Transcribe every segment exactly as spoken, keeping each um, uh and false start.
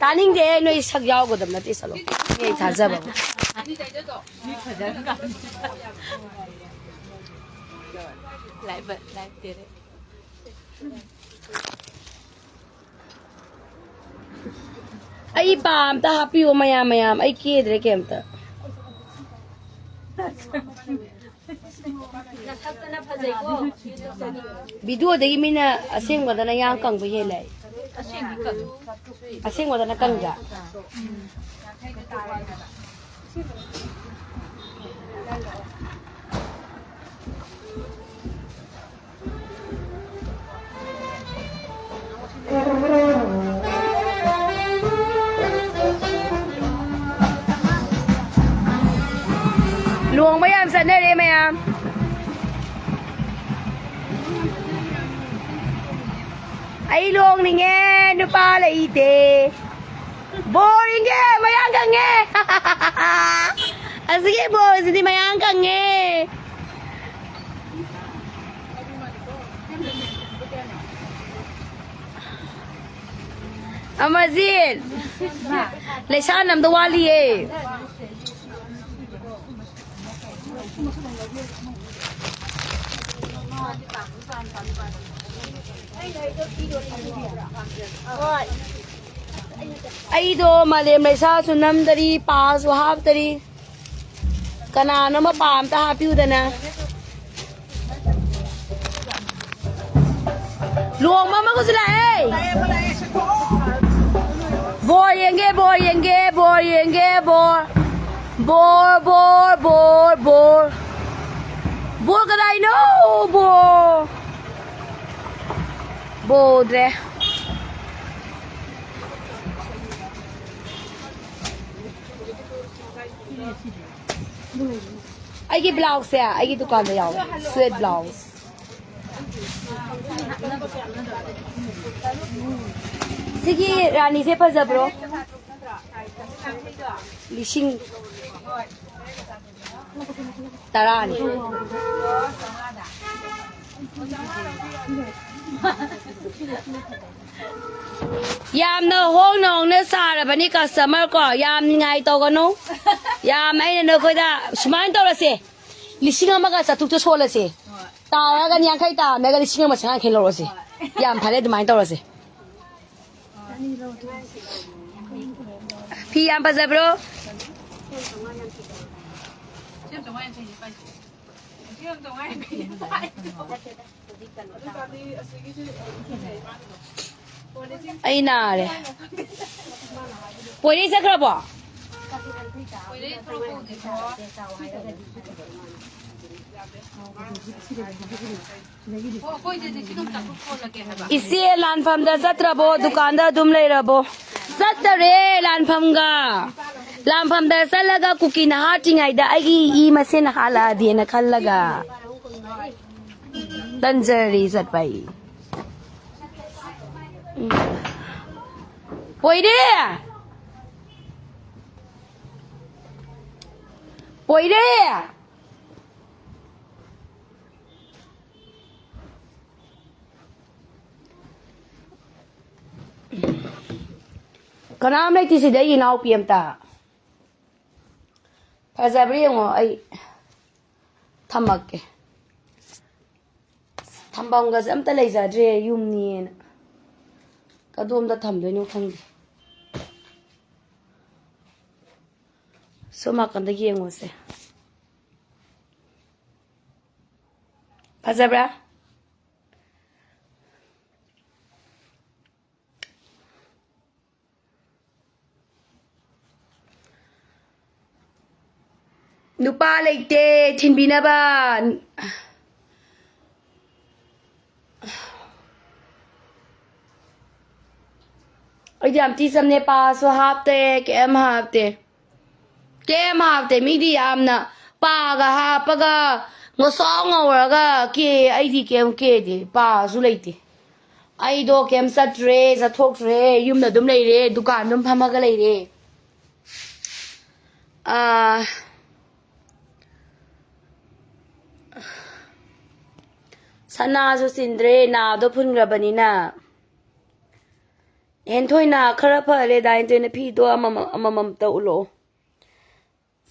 ꯇꯥꯅꯤꯡꯗꯦ, ꯅꯣꯏ ꯁꯛ ꯌꯥꯎꯒꯗꯕ ꯅꯠꯇꯦ, ꯆꯠꯂꯣ꯫ ꯃꯤ ꯑꯩ ꯊꯥꯖꯕ꯫ ꯑꯩ ꯄꯥ ꯑꯝꯇ ꯍꯥꯞꯄꯤꯌꯣ, ꯃꯌꯥꯝ, ꯃꯌꯥꯝ꯫ ꯑꯩ ꯀꯦꯗ꯭ꯔꯦ ꯀꯩꯝꯇ꯫ ꯅꯁꯛꯇꯅ ꯐꯖꯩꯀꯣ꯫ ꯚꯤꯗꯤꯑꯣꯗꯒꯤ ꯃꯤꯅ ꯑꯁꯦꯡꯕꯗꯅ ꯌꯥꯡ ꯀꯪꯕ ꯍꯦꯜꯂꯦ꯫ ꯑꯁꯦꯡꯗꯤ ꯀꯪꯉꯤ꯫ ꯑꯁꯦꯡꯕꯗꯅ ꯀꯪꯗ꯭ꯔꯥ? ꯂꯨꯍꯣꯡꯕ ꯌꯥꯝ ꯆꯠꯅꯔꯦ ꯃꯌꯥꯝ꯫ ꯑꯩ ꯂꯨꯍꯣꯡꯅꯤꯡꯉꯦ, ꯅꯨꯄꯥ ꯂꯩꯇꯦ꯫ ꯕꯣꯔ ꯌꯦꯡꯒꯦ, ꯃꯌꯥꯡ ꯀꯪꯉꯦ꯫ ꯑꯁꯤꯒꯤ ꯕꯣꯔꯁꯤꯗꯤ ꯃꯌꯥꯡ ꯀꯪꯉꯦ꯫ ꯑꯃꯔꯖꯤꯠ, ꯂꯩꯁꯥ ꯅꯝꯗ ꯋꯥꯠꯂꯤꯌꯦ꯫ ꯑꯩꯗꯣ ꯃꯥꯂꯦꯝ ꯂꯩꯁꯥꯁꯨ ꯅꯝꯗꯔꯤ, ꯄꯥꯁꯨ ꯍꯥꯞꯇꯔꯤ꯫ ꯀꯅꯥꯅꯣꯝꯃ ꯄꯥ ꯑꯝꯇ ꯍꯥꯞꯄꯤꯌꯨꯗꯅ꯫ ꯂꯨꯍꯣꯡꯕ ꯑꯃꯒꯁꯨ ꯂꯥꯛꯑꯦ꯫ ꯕꯣꯔ ꯌꯦꯡꯒꯦ, ꯕꯣꯔ ꯌꯦꯡꯒꯦ, ꯕꯣꯔ ꯌꯦꯡꯒꯦ, ꯕꯣꯔ꯫ ꯕꯣꯔ, ꯕꯣꯔ, ꯕꯣꯔ, ꯕꯣꯔ꯫ ꯕꯣꯔ ꯀꯗꯥꯏꯅꯣ? ꯕꯣꯔ꯫ ꯕꯣꯔ ꯎꯗ꯭ꯔꯦ꯫ ꯑꯩꯒꯤ ꯕ꯭ꯂꯥꯎꯁꯁꯦ ꯑꯩꯒꯤ ꯗꯨꯀꯥꯟꯗ ꯌꯥꯎꯋꯦ, ꯁ꯭ꯋꯦꯠ ꯕ꯭ꯂꯥꯎꯁ꯫ ꯁꯤꯒꯤ ꯔꯥꯅꯤꯁꯦ ꯐꯖꯕ꯭ꯔꯣ? ꯂꯤꯁꯤꯡ ꯇꯔꯥꯅꯤ꯫ ꯌꯥꯝꯅ ꯍꯣꯡꯅ ꯍꯣꯡꯅ ꯁꯥꯔꯕꯅꯤ customer ꯀꯣ, ꯌꯥꯝ ꯅꯤꯡꯉꯥꯏ ꯇꯧꯒꯅꯨ꯫ ꯌꯥꯝ, ꯑꯩꯅ ꯅꯈꯣꯏꯗ ꯁꯨꯃꯥꯏꯅ ꯇꯧꯔꯁꯦ, ꯂꯤꯁꯤꯡ ꯑꯃꯒ ꯆꯥꯇ꯭ꯔꯨꯛꯇ ꯁꯣꯜꯂꯁꯦ꯫ ꯇꯥꯔꯒꯅ ꯌꯥꯡꯈꯩ ꯇꯥꯔꯝꯃꯦꯒ ꯂꯤꯁꯤꯡ ꯑꯃ ꯆꯥꯝꯃꯉꯥ ꯌꯥꯡꯈꯩ ꯂꯧꯔꯁꯦ꯫ ꯌꯥꯝ ꯐꯔꯦ, ꯑꯗꯨꯃꯥꯏꯅ ꯇꯧꯔꯁꯦ꯫ ꯐꯤ ꯌꯥꯝ ꯐꯖꯕ꯭ꯔꯣ? ꯑꯩ ꯅꯥꯔꯦ꯫ ꯄꯣꯏꯔꯩ ꯆꯠꯈ꯭ꯔꯕꯣ? ꯏꯆꯦ, ꯂꯥꯟꯐꯝꯗ ꯆꯠꯇ꯭ꯔꯕꯣ? ꯗꯨꯀꯥꯟꯗ ꯑꯗꯨꯝ ꯂꯩꯔꯕꯣ? ꯆꯠꯇꯔꯦ ꯂꯥꯟꯐꯝꯒ꯫ ꯂꯥꯟꯐꯝꯗ ꯆꯠꯂꯒ ꯀꯨꯀꯤ ꯅꯍꯥ ꯍꯥꯠꯇ꯭ꯔꯤꯉꯩꯗ ꯑꯩꯒꯤ ꯏ ꯃꯁꯦꯟ ꯍꯥꯠꯂꯛꯑꯗꯤꯅ ꯈꯜꯂꯒ ꯇꯟꯖꯔꯤ ꯆꯠꯄ ꯑꯩ꯫ ꯎꯝ꯫ ꯄꯣꯏꯔꯦ! ꯄꯣꯏꯔꯦ! ꯀꯅꯥꯝ ꯂꯩꯇꯦ ꯁꯤꯗ, ꯑꯩꯒꯤ ꯏꯅꯥꯎꯄꯤ ꯑꯝꯇ꯫ ꯐꯖꯕ꯭ꯔꯥ ꯌꯦꯡꯉꯣ, ꯑꯩ ꯊꯝꯃꯛꯀꯦ꯫ ꯊꯝꯐꯝꯒꯁꯦ ꯑꯝꯇ ꯂꯩꯖꯗ꯭ꯔꯦ, ꯌꯨꯝꯅꯦꯅ꯫ ꯀꯗꯣꯝꯗ ꯊꯝꯗꯣꯏꯅꯣ ꯈꯪꯗꯦ꯫ ꯁꯣꯝ ꯅꯥꯀꯟꯗ ꯌꯦꯡꯉꯨꯁꯦ꯫ ꯐꯖꯕ꯭ꯔꯥ? ꯅꯨꯄꯥ ꯂꯩꯇꯦ ꯊꯤꯟꯕꯤꯅꯕ꯫ ꯑꯩꯗꯤ ꯌꯥꯝ ꯊꯤ ꯆꯝꯅꯦ, ꯄꯥꯁꯨ ꯍꯥꯞꯇꯦ, ꯀꯩꯝ ꯍꯥꯞꯇꯦ꯫ ꯀꯩꯝ ꯍꯥꯞꯇꯦ꯫ ꯃꯤꯗꯤ ꯌꯥꯝꯅ ꯄꯥꯒ ꯍꯥꯞꯄꯒ ꯉꯧꯁꯣꯛ ꯉꯧꯔꯒ ꯀꯦ꯫ ꯑꯩꯗꯤ ꯀꯩꯝ ꯀꯦꯗꯦ, ꯄꯥꯁꯨ ꯂꯩꯇꯦ꯫ ꯑꯩꯗꯣ ꯀꯩꯝ ꯆꯠꯇ꯭ꯔꯦ, ꯆꯠꯊꯣꯛꯇ꯭ꯔꯦ, ꯌꯨꯝꯗ ꯑꯗꯨꯝ ꯂꯩꯔꯦ, ꯗꯨꯀꯥꯟ ꯑꯗꯨꯝ ꯐꯝꯃꯒ ꯂꯩꯔꯦ꯫ ꯑꯥ, ꯁꯅꯥꯁꯨ ꯆꯤꯟꯗ꯭ꯔꯦ, ꯅꯥꯗꯣ ꯐꯨꯟꯈ꯭ꯔꯕꯅꯤꯅ꯫ ꯍꯦꯟꯊꯣꯏꯅ ꯈꯔ ꯐꯔꯦꯗ, ꯍꯦꯟꯊꯣꯏꯅ ꯐꯤꯗꯣ ꯑꯃꯃꯝ, ꯑꯃꯃꯝꯇ ꯎꯠꯂꯛꯑꯣ꯫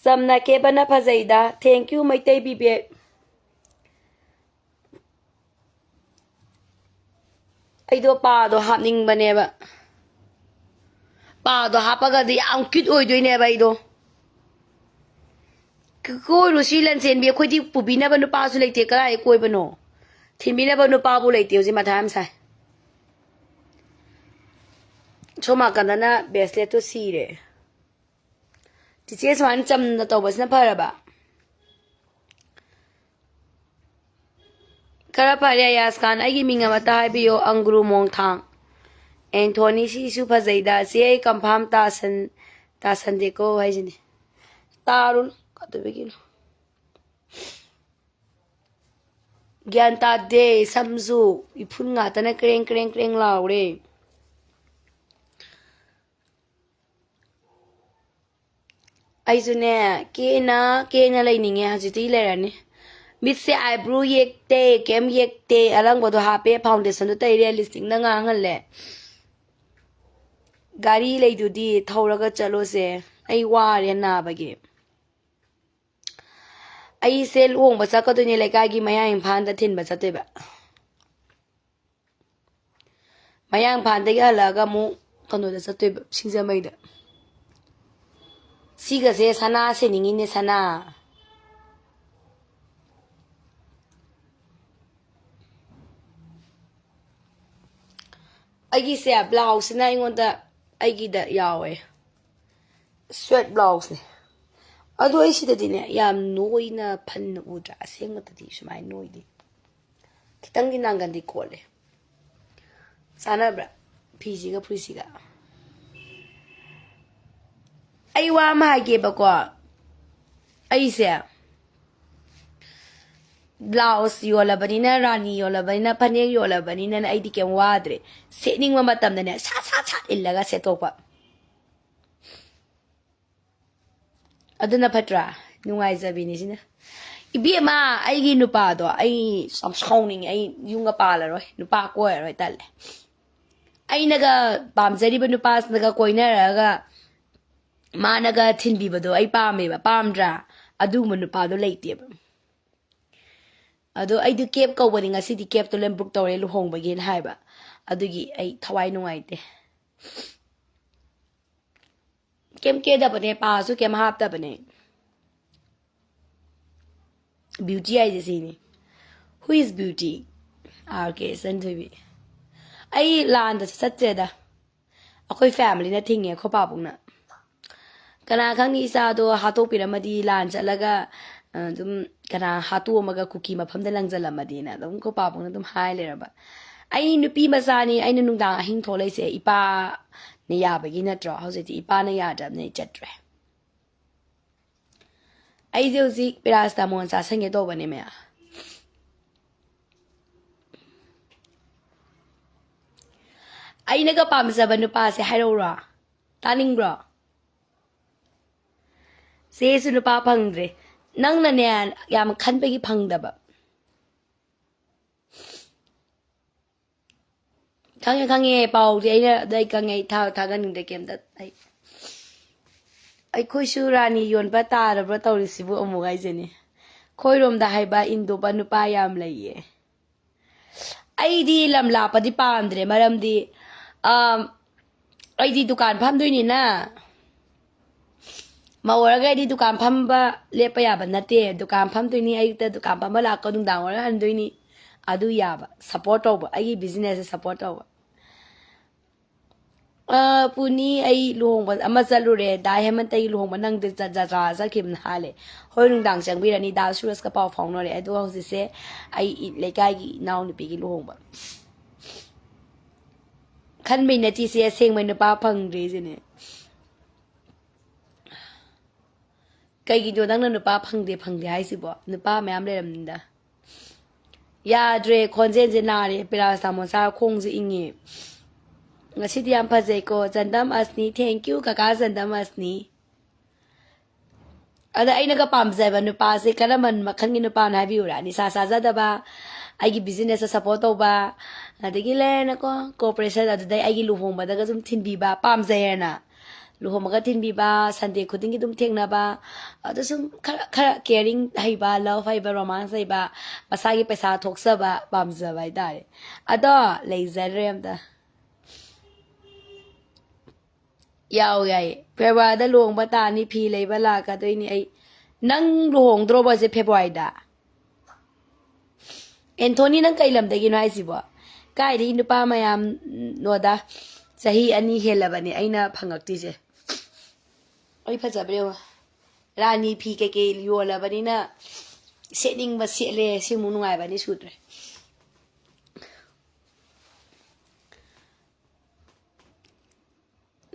ꯆꯝꯅ ꯀꯦꯕꯅ ꯐꯖꯩꯗ꯫ Thank you, Meitei Bibek. ꯑꯩꯗꯣ ꯄꯥꯗꯣ ꯍꯥꯞꯅꯤꯡꯕꯅꯦꯕ꯫ ꯄꯥꯗꯣ ꯍꯥꯞꯄꯒꯗꯤ ꯌꯥꯝ cute ꯑꯣꯏꯗꯣꯏꯅꯦꯕ ꯑꯩꯗꯣ꯫ ꯀ-, ꯀꯣꯏꯔꯨꯁꯤ ꯂꯟꯆꯦꯟꯕꯤ, ꯑꯩꯈꯣꯏꯗꯤ ꯄꯨꯕꯤꯅꯕ ꯅꯨꯄꯥꯁꯨ ꯂꯩꯇꯦ, ꯀꯗꯥꯏ ꯀꯣꯏꯕꯅꯣ? ꯊꯤꯟꯕꯤꯅꯕ ꯅꯨꯄꯥꯕꯨ ꯂꯩꯇꯦ, ꯍꯧꯖꯤꯛ ꯃꯊꯥ ꯌꯥꯝ ꯁꯥꯏ꯫ ꯁꯣꯝ ꯅꯥꯀꯟꯗꯅ braceletꯇꯣ ꯁꯤꯔꯦ꯫ ꯆꯤꯆꯦ, ꯁꯨꯃꯥꯏꯅ ꯆꯝꯅ ꯇꯧꯕꯁꯤꯅ ꯐꯔꯕ? ꯈꯔ ꯐꯔꯦ ꯑꯌꯥꯁ ꯈꯥꯟ, ꯑꯩꯒꯤ ꯃꯤꯡ ꯑꯃꯇ ꯍꯥꯏꯕꯤꯌꯣ, ꯑꯪꯒ꯭ꯔꯨ ꯃꯣꯡꯊꯥꯡ꯫ ꯑꯦꯟꯊꯣꯅꯤ, ꯁꯤꯁꯨ ꯐꯖꯩꯗ꯫ ꯁꯤ ꯑꯩ confirm ꯇꯥꯁꯟ-, ꯇꯥꯁꯟꯗꯦꯀꯣ ꯍꯥꯏꯁꯤꯅꯦ꯫ ꯇꯥꯔꯨꯅꯨ, ꯀꯩꯗꯧꯕꯒꯤꯅꯣ? ꯒ꯭ꯌꯥꯟ ꯇꯥꯗꯦ, ꯁꯝꯁꯨ ꯏꯐꯨꯟ ꯉꯥꯛꯇꯅ ꯀ꯭ꯔꯦꯡ ꯀ꯭ꯔꯦꯡ ꯀ꯭ꯔꯦꯡ ꯂꯥꯎꯔꯦ꯫ ꯑꯩꯁꯨꯅꯦ, ꯀꯦꯅ ꯀꯦꯅ ꯂꯩꯅꯤꯡꯉꯦ꯫ ꯍꯧꯖꯤꯛꯇꯤ ꯂꯩꯔꯅꯤ꯫ ꯃꯤꯠꯁꯦ eyebrow ꯌꯦꯛꯇꯦ, ꯀꯩꯝ ꯌꯦꯛꯇꯦ꯫ ꯑꯔꯪꯕꯗꯣ ꯍꯥꯞꯄꯦ, foundationꯗꯣ ꯇꯩꯔꯦ, lipstickꯅ ꯉꯥꯡꯍꯜꯂꯦ꯫ ꯒꯥꯔꯤ ꯂꯩꯗꯨꯗꯤ, ꯊꯧꯔꯒ ꯆꯠꯂꯣꯁꯦ꯫ ꯑꯩ ꯋꯥꯔꯦ ꯅꯥꯕꯒꯤ꯫ ꯑꯩꯁꯦ ꯂꯨꯍꯣꯡꯕ ꯆꯠꯀꯗꯣꯏꯅꯦ, ꯂꯩꯀꯥꯏꯒꯤ ꯃꯌꯥꯡ ꯏꯝꯐꯥꯜꯗ ꯊꯤꯟꯕ ꯆꯠꯇꯣꯏꯕ꯫ ꯃꯌꯥꯡ ꯏꯝꯐꯥꯜꯗꯒꯤ ꯍꯜꯂꯛꯑꯒ ꯑꯃꯨꯛ ꯀꯩꯅꯣꯗ ꯆꯠꯇꯣꯏꯕ, ꯁꯤꯡꯖꯃꯩꯗ꯫ ꯁꯤꯒꯁꯦ ꯁꯅꯥ ꯁꯦꯠꯅꯤꯡꯉꯤꯅꯦ, ꯁꯅꯥ꯫ ꯑꯩꯒꯤꯁꯦ blouseꯁꯤꯅ ꯑꯩꯉꯣꯟꯗ, ꯑꯩꯒꯤꯗ ꯌꯥꯎꯋꯦ, sweat blouseꯅꯦ꯫ ꯑꯗꯣ ꯑꯩ ꯁꯤꯗꯗꯤꯅꯦ, ꯌꯥꯝ ꯅꯣꯏꯅ ꯐꯟꯅ ꯎꯗ꯭ꯔꯥ? ꯑꯁꯦꯡꯕꯗꯗꯤ ꯁꯨꯃꯥꯏꯅ ꯅꯣꯏꯗꯦ꯫ ꯈꯤꯇꯪꯗꯤ ꯅꯥꯡꯒꯟꯗꯤ ꯀꯣꯠꯂꯦ꯫ ꯆꯥꯟꯅꯕ꯭ꯔꯥ ꯐꯤꯁꯤꯒ ꯐꯨꯔꯤꯠꯁꯤꯒ? ꯑꯩ ꯋꯥ ꯑꯃ ꯍꯥꯏꯒꯦꯕꯀꯣ꯫ ꯑꯩꯁꯦ blouse ꯌꯣꯜꯂꯕꯅꯤꯅ, ꯔꯥꯅꯤ ꯌꯣꯜꯂꯕꯅꯤꯅ, ꯐꯅꯦꯛ ꯌꯣꯜꯂꯕꯅꯤꯅꯅꯦ, ꯑꯩꯗꯤ ꯀꯩꯝ ꯋꯥꯗ꯭ꯔꯦ꯫ ꯁꯦꯠꯅꯤꯡꯕ ꯃꯇꯝꯗꯅꯦ, ꯁꯥꯠ ꯁꯥꯠ ꯁꯥꯠ ꯏꯜꯂꯒ ꯁꯦꯠꯇꯣꯛꯄ꯫ ꯑꯗꯨꯅ ꯐꯠꯇ꯭ꯔꯥ? ꯅꯨꯡꯉꯥꯏꯖꯕꯤꯅꯤ ꯁꯤꯅ꯫ ꯏꯕꯦꯝꯃ, ꯑꯩꯒꯤ ꯅꯨꯄꯥꯗꯣ ꯑꯩ ꯌꯥꯝ ꯁꯥꯎꯅꯤꯡꯉꯦ꯫ ꯑꯩ ꯌꯨꯝꯒ ꯄꯥꯜꯂꯔꯣꯏ, ꯅꯨꯄꯥ ꯀꯣꯏꯔꯔꯣꯏ, ꯇꯜꯂꯦ꯫ ꯑꯩꯅꯒ ꯄꯥꯝꯖꯔꯤꯕ ꯅꯨꯄꯥꯁꯤꯅꯒ ꯀꯣꯏꯅꯔꯒ ꯃꯥꯅꯒ ꯊꯤꯟꯕꯤꯕꯗꯣ ꯑꯩ ꯄꯥꯝꯃꯦꯕ, ꯄꯥꯝꯗ꯭ꯔꯥ? ꯑꯗꯨꯒꯨꯝꯕ ꯅꯨꯄꯥꯗꯣ ꯂꯩꯇꯦꯕ꯫ ꯑꯗꯣ ꯑꯩꯗꯤ ꯀꯦꯞ ꯀꯧꯕꯅꯤ, ꯉꯁꯤꯗꯤ ꯀꯦꯞꯇꯣ ꯂꯣꯏ ꯕꯨꯛ ꯇꯧꯔꯦ ꯂꯨꯍꯣꯡꯕꯒꯤꯅ ꯍꯥꯏꯕ꯫ ꯑꯗꯨꯒꯤ ꯑꯩ ꯊꯋꯥꯏ ꯅꯨꯡꯉꯥꯏꯇꯦ꯫ ꯀꯩꯝ ꯀꯦꯗꯕꯅꯦ, ꯄꯥꯁꯨ ꯀꯩꯝ ꯍꯥꯞꯇꯕꯅꯦ꯫ ꯕ꯭ꯌꯨꯇꯤ ꯍꯥꯏꯁꯦ ꯁꯤꯅꯤ꯫ Who is beauty? ꯑꯥꯔ ꯀꯦ ꯁꯟꯊꯣꯏꯕꯤ꯫ ꯑꯩ ꯂꯥꯟꯗ ꯆꯠꯇ꯭ꯔꯦꯗ, ꯑꯩꯈꯣꯏ ꯐꯦꯃꯤꯂꯤꯅ ꯊꯤꯡꯉꯦ, ꯑꯩꯈꯣꯏ ꯄꯥꯕꯨꯡꯅ꯫ ꯀꯅꯥ ꯈꯪꯅꯤ, ꯏꯆꯥꯗꯣ ꯍꯥꯠꯇꯣꯛꯄꯤꯔꯝꯃꯗꯤ, ꯂꯥꯟ ꯆꯠꯂꯒ ꯑꯗꯨꯝ ꯀꯅꯥ ꯍꯥꯠꯇꯣꯛꯑꯝꯃꯒ ꯀꯨꯀꯤ ꯃꯐꯝꯗ ꯂꯪꯖꯜꯂꯝꯃꯗꯤꯅ ꯑꯗꯨꯝ ꯑꯩꯈꯣꯏ ꯄꯥꯕꯨꯡꯅ ꯑꯗꯨꯝ ꯍꯥꯏ ꯂꯩꯔꯕ꯫ ꯑꯩ ꯅꯨꯄꯤ ꯃꯆꯥꯅꯤ, ꯑꯩꯅ ꯅꯨꯡꯗꯥꯡ ꯑꯍꯤꯡ ꯊꯣꯛꯂꯛꯏꯁꯦ ꯏꯄꯥꯅ ꯌꯥꯕꯒꯤ ꯅꯠꯇ꯭ꯔꯣ? ꯍꯧꯖꯤꯛꯇꯤ ꯏꯄꯥꯅ ꯌꯥꯗ꯭ꯔꯕꯅꯤꯅ ꯑꯩ ꯆꯠꯇ꯭ꯔꯦ꯫ ꯑꯩꯁꯦ ꯍꯧꯖꯤꯛ ꯄꯦꯔꯥꯁꯤꯇꯥꯃꯣꯜ ꯆꯥꯁꯟꯒꯦ ꯇꯧꯕꯅꯦ ꯃꯌꯥꯝ꯫ ꯑꯩꯅꯒ ꯄꯥꯝꯖꯕ ꯅꯨꯄꯥꯁꯦ ꯍꯥꯏꯔꯛꯎꯔꯣ? ꯇꯥꯅꯤꯡꯕ꯭ꯔꯣ? ꯆꯦꯁꯨ ꯅꯨꯄꯥ ꯐꯪꯗ꯭ꯔꯦ꯫ ꯅꯪꯅꯅꯦ, ꯌꯥꯝ ꯈꯟꯕꯒꯤ ꯐꯪꯗꯕ꯫ ꯈꯪꯉꯦ, ꯈꯪꯉꯦ, ꯄꯥꯎꯗꯤ ꯑꯩꯅ, ꯑꯗꯨ ꯑꯩ ꯈꯪꯉꯦ, ꯑꯩ ꯊꯥ-, ꯊꯥꯒꯠꯅꯤꯡꯗꯦ ꯀꯩꯝꯇ꯫ ꯑꯩ, ꯑꯩꯈꯣꯏꯁꯨ ꯔꯥꯅꯤ ꯌꯣꯟꯕ ꯇꯥꯔꯕ꯭ꯔꯥ ꯇꯧꯔꯤꯁꯤꯕꯨ ꯑꯃꯨꯛ ꯍꯥꯏꯁꯤꯅꯤ꯫ ꯑꯩꯈꯣꯏꯔꯣꯝꯗ ꯍꯥꯏꯕ ꯏꯟꯗꯣꯞꯄ ꯅꯨꯄꯥ ꯌꯥꯝ ꯂꯩꯌꯦ꯫ ꯑꯩꯗꯤ ꯂꯝ ꯂꯥꯞꯄꯗꯤ ꯄꯥꯝꯗ꯭ꯔꯦ, ꯃꯔꯝꯗꯤ, ꯑꯥꯝ, ꯑꯩꯗꯤ ꯗꯨꯀꯥꯟ ꯐꯝꯗꯣꯏꯅꯤꯅ, ꯃꯧ ꯑꯣꯏꯔꯒ ꯑꯩꯗꯤ ꯗꯨꯀꯥꯟ ꯐꯝꯕ ꯂꯦꯞꯄ ꯌꯥꯕ ꯅꯠꯇꯦ꯫ ꯗꯨꯀꯥꯟ ꯐꯝꯗꯣꯏꯅꯤ, ꯑꯌꯨꯛꯇ ꯗꯨꯀꯥꯟ ꯐꯝꯕ ꯂꯥꯛꯄ, ꯅꯨꯡꯗꯥꯡ ꯋꯥꯏꯔꯝ ꯍꯟꯗꯣꯏꯅꯤ꯫ ꯑꯗꯨ ꯌꯥꯕ, ꯁꯞꯄꯣꯔꯠ ꯇꯧꯕ, ꯑꯩꯒꯤ ꯕꯤꯖꯤꯅꯦꯁꯁꯦ ꯁꯞꯄꯣꯔꯠ ꯇꯧꯕ꯫ ꯑ, ꯄꯨꯅꯤ, ꯑꯩ ꯂꯨꯍꯣꯡꯕ ꯑꯃ ꯆꯠꯂꯨꯔꯦ, ꯗꯥ ꯍꯦꯃꯟꯇꯒꯤ ꯂꯨꯍꯣꯡꯕ, ꯅꯪꯗꯤ ꯖ-, ꯖꯇ꯭ꯔꯥ ꯆꯠꯈꯤꯕꯅ ꯍꯥꯜꯂꯦ꯫ ꯍꯣꯔꯦꯟ ꯅꯨꯡꯗꯥꯡ ꯆꯪꯕꯤꯔꯅꯤ, ꯗꯥ ꯁꯨꯔꯖꯀ ꯄꯥꯎ ꯐꯥꯎꯅꯔꯦ꯫ ꯑꯗꯨꯒ ꯍꯧꯖꯤꯛꯁꯦ ꯑꯩ ꯏ-, ꯂꯩꯀꯥꯏꯒꯤ ꯏꯅꯥꯎꯅꯨꯄꯤꯒꯤ ꯂꯨꯍꯣꯡꯕ꯫ ꯈꯟꯕꯩ ꯅꯠꯇꯦ ꯁꯦ, ꯑꯁꯦꯡꯕꯩ ꯅꯨꯄꯥ ꯐꯪꯗ꯭ꯔꯤꯁꯤꯅꯦ꯫ ꯀꯩꯒꯤꯅꯣ ꯅꯪꯅ ꯅꯨꯄꯥ ꯐꯪꯗꯦ, ꯐꯪꯗꯦ ꯍꯥꯏꯁꯤꯕꯣ? ꯅꯨꯄꯥ ꯃꯌꯥꯝ ꯂꯩꯔꯝꯅꯤꯗ꯫ ꯌꯥꯗ꯭ꯔꯦ, ꯈꯣꯟꯖꯦꯜꯁꯦ ꯅꯥꯔꯦ, ꯄꯦꯔꯥꯁꯤꯇꯥꯃꯣꯜ ꯆꯥꯔ ꯈꯣꯡꯁꯦ ꯏꯪꯉꯦ꯫ ꯉꯁꯤꯗꯤ ꯌꯥꯝ ꯐꯖꯩꯀꯣ, ꯆꯟꯗꯝ ꯑꯁꯅꯤ, thank you ꯀꯀꯥ ꯆꯟꯗꯝ ꯑꯁꯅꯤ꯫ ꯑꯗ ꯑꯩꯅꯒ ꯄꯥꯝꯖꯕ ꯅꯨꯄꯥꯁꯦ ꯀꯔꯝꯕ ꯃꯈꯜꯒꯤ ꯅꯨꯄꯥꯅꯣ ꯍꯥꯏꯕꯤꯌꯨꯔꯥ? ꯅꯤꯁꯥ ꯆꯥꯖꯗꯕ, ꯑꯩꯒꯤ business ꯇ support ꯇꯧꯕ, ꯑꯗꯒꯤ ꯂꯩꯔꯦꯅꯀꯣ, cooperation, ꯑꯗꯨꯗꯩ ꯑꯩꯒꯤ ꯂꯨꯍꯣꯡꯕꯗꯒ ꯁꯨꯝ ꯊꯤꯟꯕꯤꯕ ꯄꯥꯝꯖꯩꯌꯦꯅ, ꯂꯨꯍꯣꯡꯕꯒ ꯊꯤꯟꯕꯤꯕ, Sunday ꯈꯨꯗꯤꯡꯒꯤ ꯑꯗꯨꯝ ꯊꯦꯡꯅꯕ, ꯑꯗꯨ ꯁꯨꯝ ꯈꯔ, ꯈꯔ caring ꯍꯩꯕ, love ꯍꯩꯕ, romance ꯍꯩꯕ, ꯃꯁꯥꯒꯤ ꯄꯩꯁꯥ ꯊꯣꯛꯆꯕ ꯄꯥꯝꯖꯕ ꯍꯥꯏꯇꯥꯔꯦ꯫ ꯑꯗꯣ ꯂꯩꯖꯗ꯭ꯔꯦ ꯑꯝꯇ꯫ ꯌꯥꯎ ꯌꯥꯏꯌꯦ꯫ February ꯗ ꯂꯨꯍꯣꯡꯕ ꯇꯥꯅꯤ, ꯐꯤ ꯂꯩꯕ ꯂꯥꯛꯀꯗꯣꯏꯅꯤ ꯑꯩ꯫ ꯅꯪ ꯂꯨꯍꯣꯡꯗ꯭ꯔꯣꯕꯁꯦ February ꯗ? ꯑꯦꯟꯊꯣꯅꯤ, ꯅꯪ ꯀꯩ ꯂꯝꯗꯒꯤꯅꯣ ꯍꯥꯏꯁꯤꯕꯣ? ꯀꯥꯏꯗꯒꯤ ꯅꯨꯄꯥ ꯃꯌꯥꯝꯅꯣꯗ? ꯆꯍꯤ ꯑꯅꯤ ꯍꯦꯜꯂꯕꯅꯤ ꯑꯩꯅ ꯐꯪꯉꯛꯇ꯭ꯔꯤꯁꯦ꯫ ꯑꯩ ꯐꯖꯕ꯭ꯔꯥ ꯌꯦꯡꯉꯣ꯫ ꯔꯥꯅꯤ ꯐꯤ ꯀꯩꯀꯩ ꯌꯣꯜꯂꯕꯅꯤꯅ ꯁꯦꯠꯅꯤꯡꯕ ꯁꯦꯠꯂꯦ꯫ ꯁꯤꯃꯨꯛ ꯅꯨꯡꯉꯥꯏꯕꯅꯤ ꯁꯨꯗ꯭ꯔꯦ꯫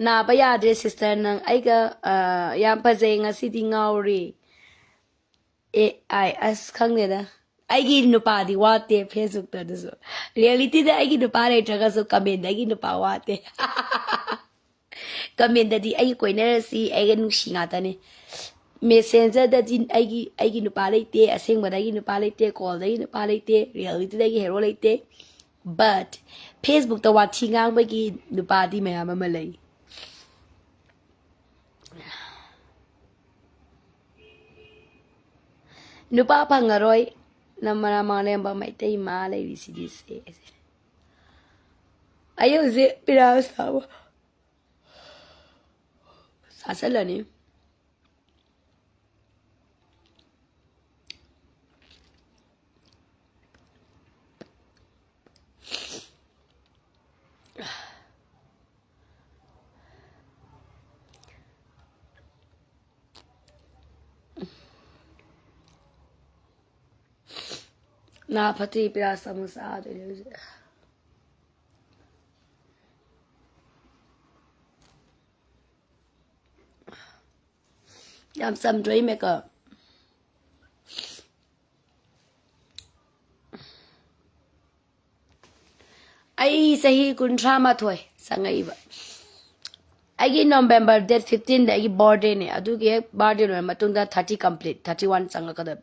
ꯅꯥꯕ ꯌꯥꯗ꯭ꯔꯦ sister ꯅꯪ꯫ ꯑꯩꯒ, ꯑ, ꯌꯥꯝ ꯐꯖꯩ ꯉꯁꯤꯗꯤ ꯉꯥꯎꯔꯤ꯫ ꯑꯦ ꯑꯥꯏ, ꯑꯁ, ꯈꯪꯗꯦꯗ꯫ ꯑꯩꯒꯤ ꯅꯨꯄꯥꯗꯤ ꯋꯥꯠꯇꯦ Facebook ꯇ ꯑꯗꯨꯁꯨ꯫ Reality ꯗ ꯑꯩꯒꯤ ꯅꯨꯄꯥ ꯂꯩꯇ꯭ꯔꯒꯁꯨ comment ꯗ ꯑꯩꯒꯤ ꯅꯨꯄꯥ ꯋꯥꯠꯇꯦ꯫ Comment ꯗꯗꯤ ꯑꯩꯒ ꯀꯣꯏꯅꯔꯁꯤ, ꯑꯩꯒ ꯅꯨꯡꯁꯤ ꯉꯥꯛꯇꯅꯤ꯫ Messenger ꯗꯗꯤ ꯑꯩꯒꯤ, ꯑꯩꯒꯤ ꯅꯨꯄꯥ ꯂꯩꯇꯦ, ꯑꯁꯦꯡꯕꯗ ꯑꯩꯒꯤ ꯅꯨꯄꯥ ꯂꯩꯇꯦ, call ꯗ ꯑꯩꯒꯤ ꯅꯨꯄꯥ ꯂꯩꯇꯦ, reality ꯗ ꯑꯩꯒꯤ hero ꯂꯩꯇꯦ꯫ But Facebook ꯇ ꯋꯥꯊꯤ ꯉꯥꯡꯕꯒꯤ ꯅꯨꯄꯥꯗꯤ ꯃꯌꯥꯝ ꯑꯃ ꯂꯩ꯫ ꯅꯨꯄꯥ ꯐꯪꯉꯔꯣꯏ꯫ ꯅꯃ ꯅꯃꯥ ꯂꯦꯝꯕ ꯃꯩꯇꯩ ꯃꯥ ꯂꯩꯔꯤꯁꯤꯗꯤ ꯁꯦ꯫ ꯑꯩ ꯍꯧꯖꯤꯛ ꯄꯤꯔꯥ ꯁꯥꯕ ꯆꯥꯁꯤꯜꯂꯅꯤ꯫ ꯅꯥ ꯐꯠꯇꯦ ꯄꯤꯔꯥꯁ ꯑꯃꯨꯛ ꯆꯥꯗꯣꯏꯅꯦ ꯍꯧꯖꯤꯛ꯫ ꯌꯥꯝ ꯆꯝꯗ꯭ꯔꯣ ꯑꯩ makeup? ꯑꯩ ꯆꯍꯤ ꯀꯨꯟꯊ꯭ꯔꯥ ꯃꯥꯊꯣꯏ ꯆꯪꯉꯛꯏꯕ꯫ ꯑꯩꯒꯤ November date fifteen ꯗ ꯑꯩꯒꯤ birthday ꯅꯦ꯫ ꯑꯗꯨꯒꯤ ꯍꯦꯛ birthday ꯂꯣꯏꯔ ꯃꯇꯨꯡꯗ thirty complete, thirty one ꯆꯪꯉꯛꯀꯗꯣꯏꯕ꯫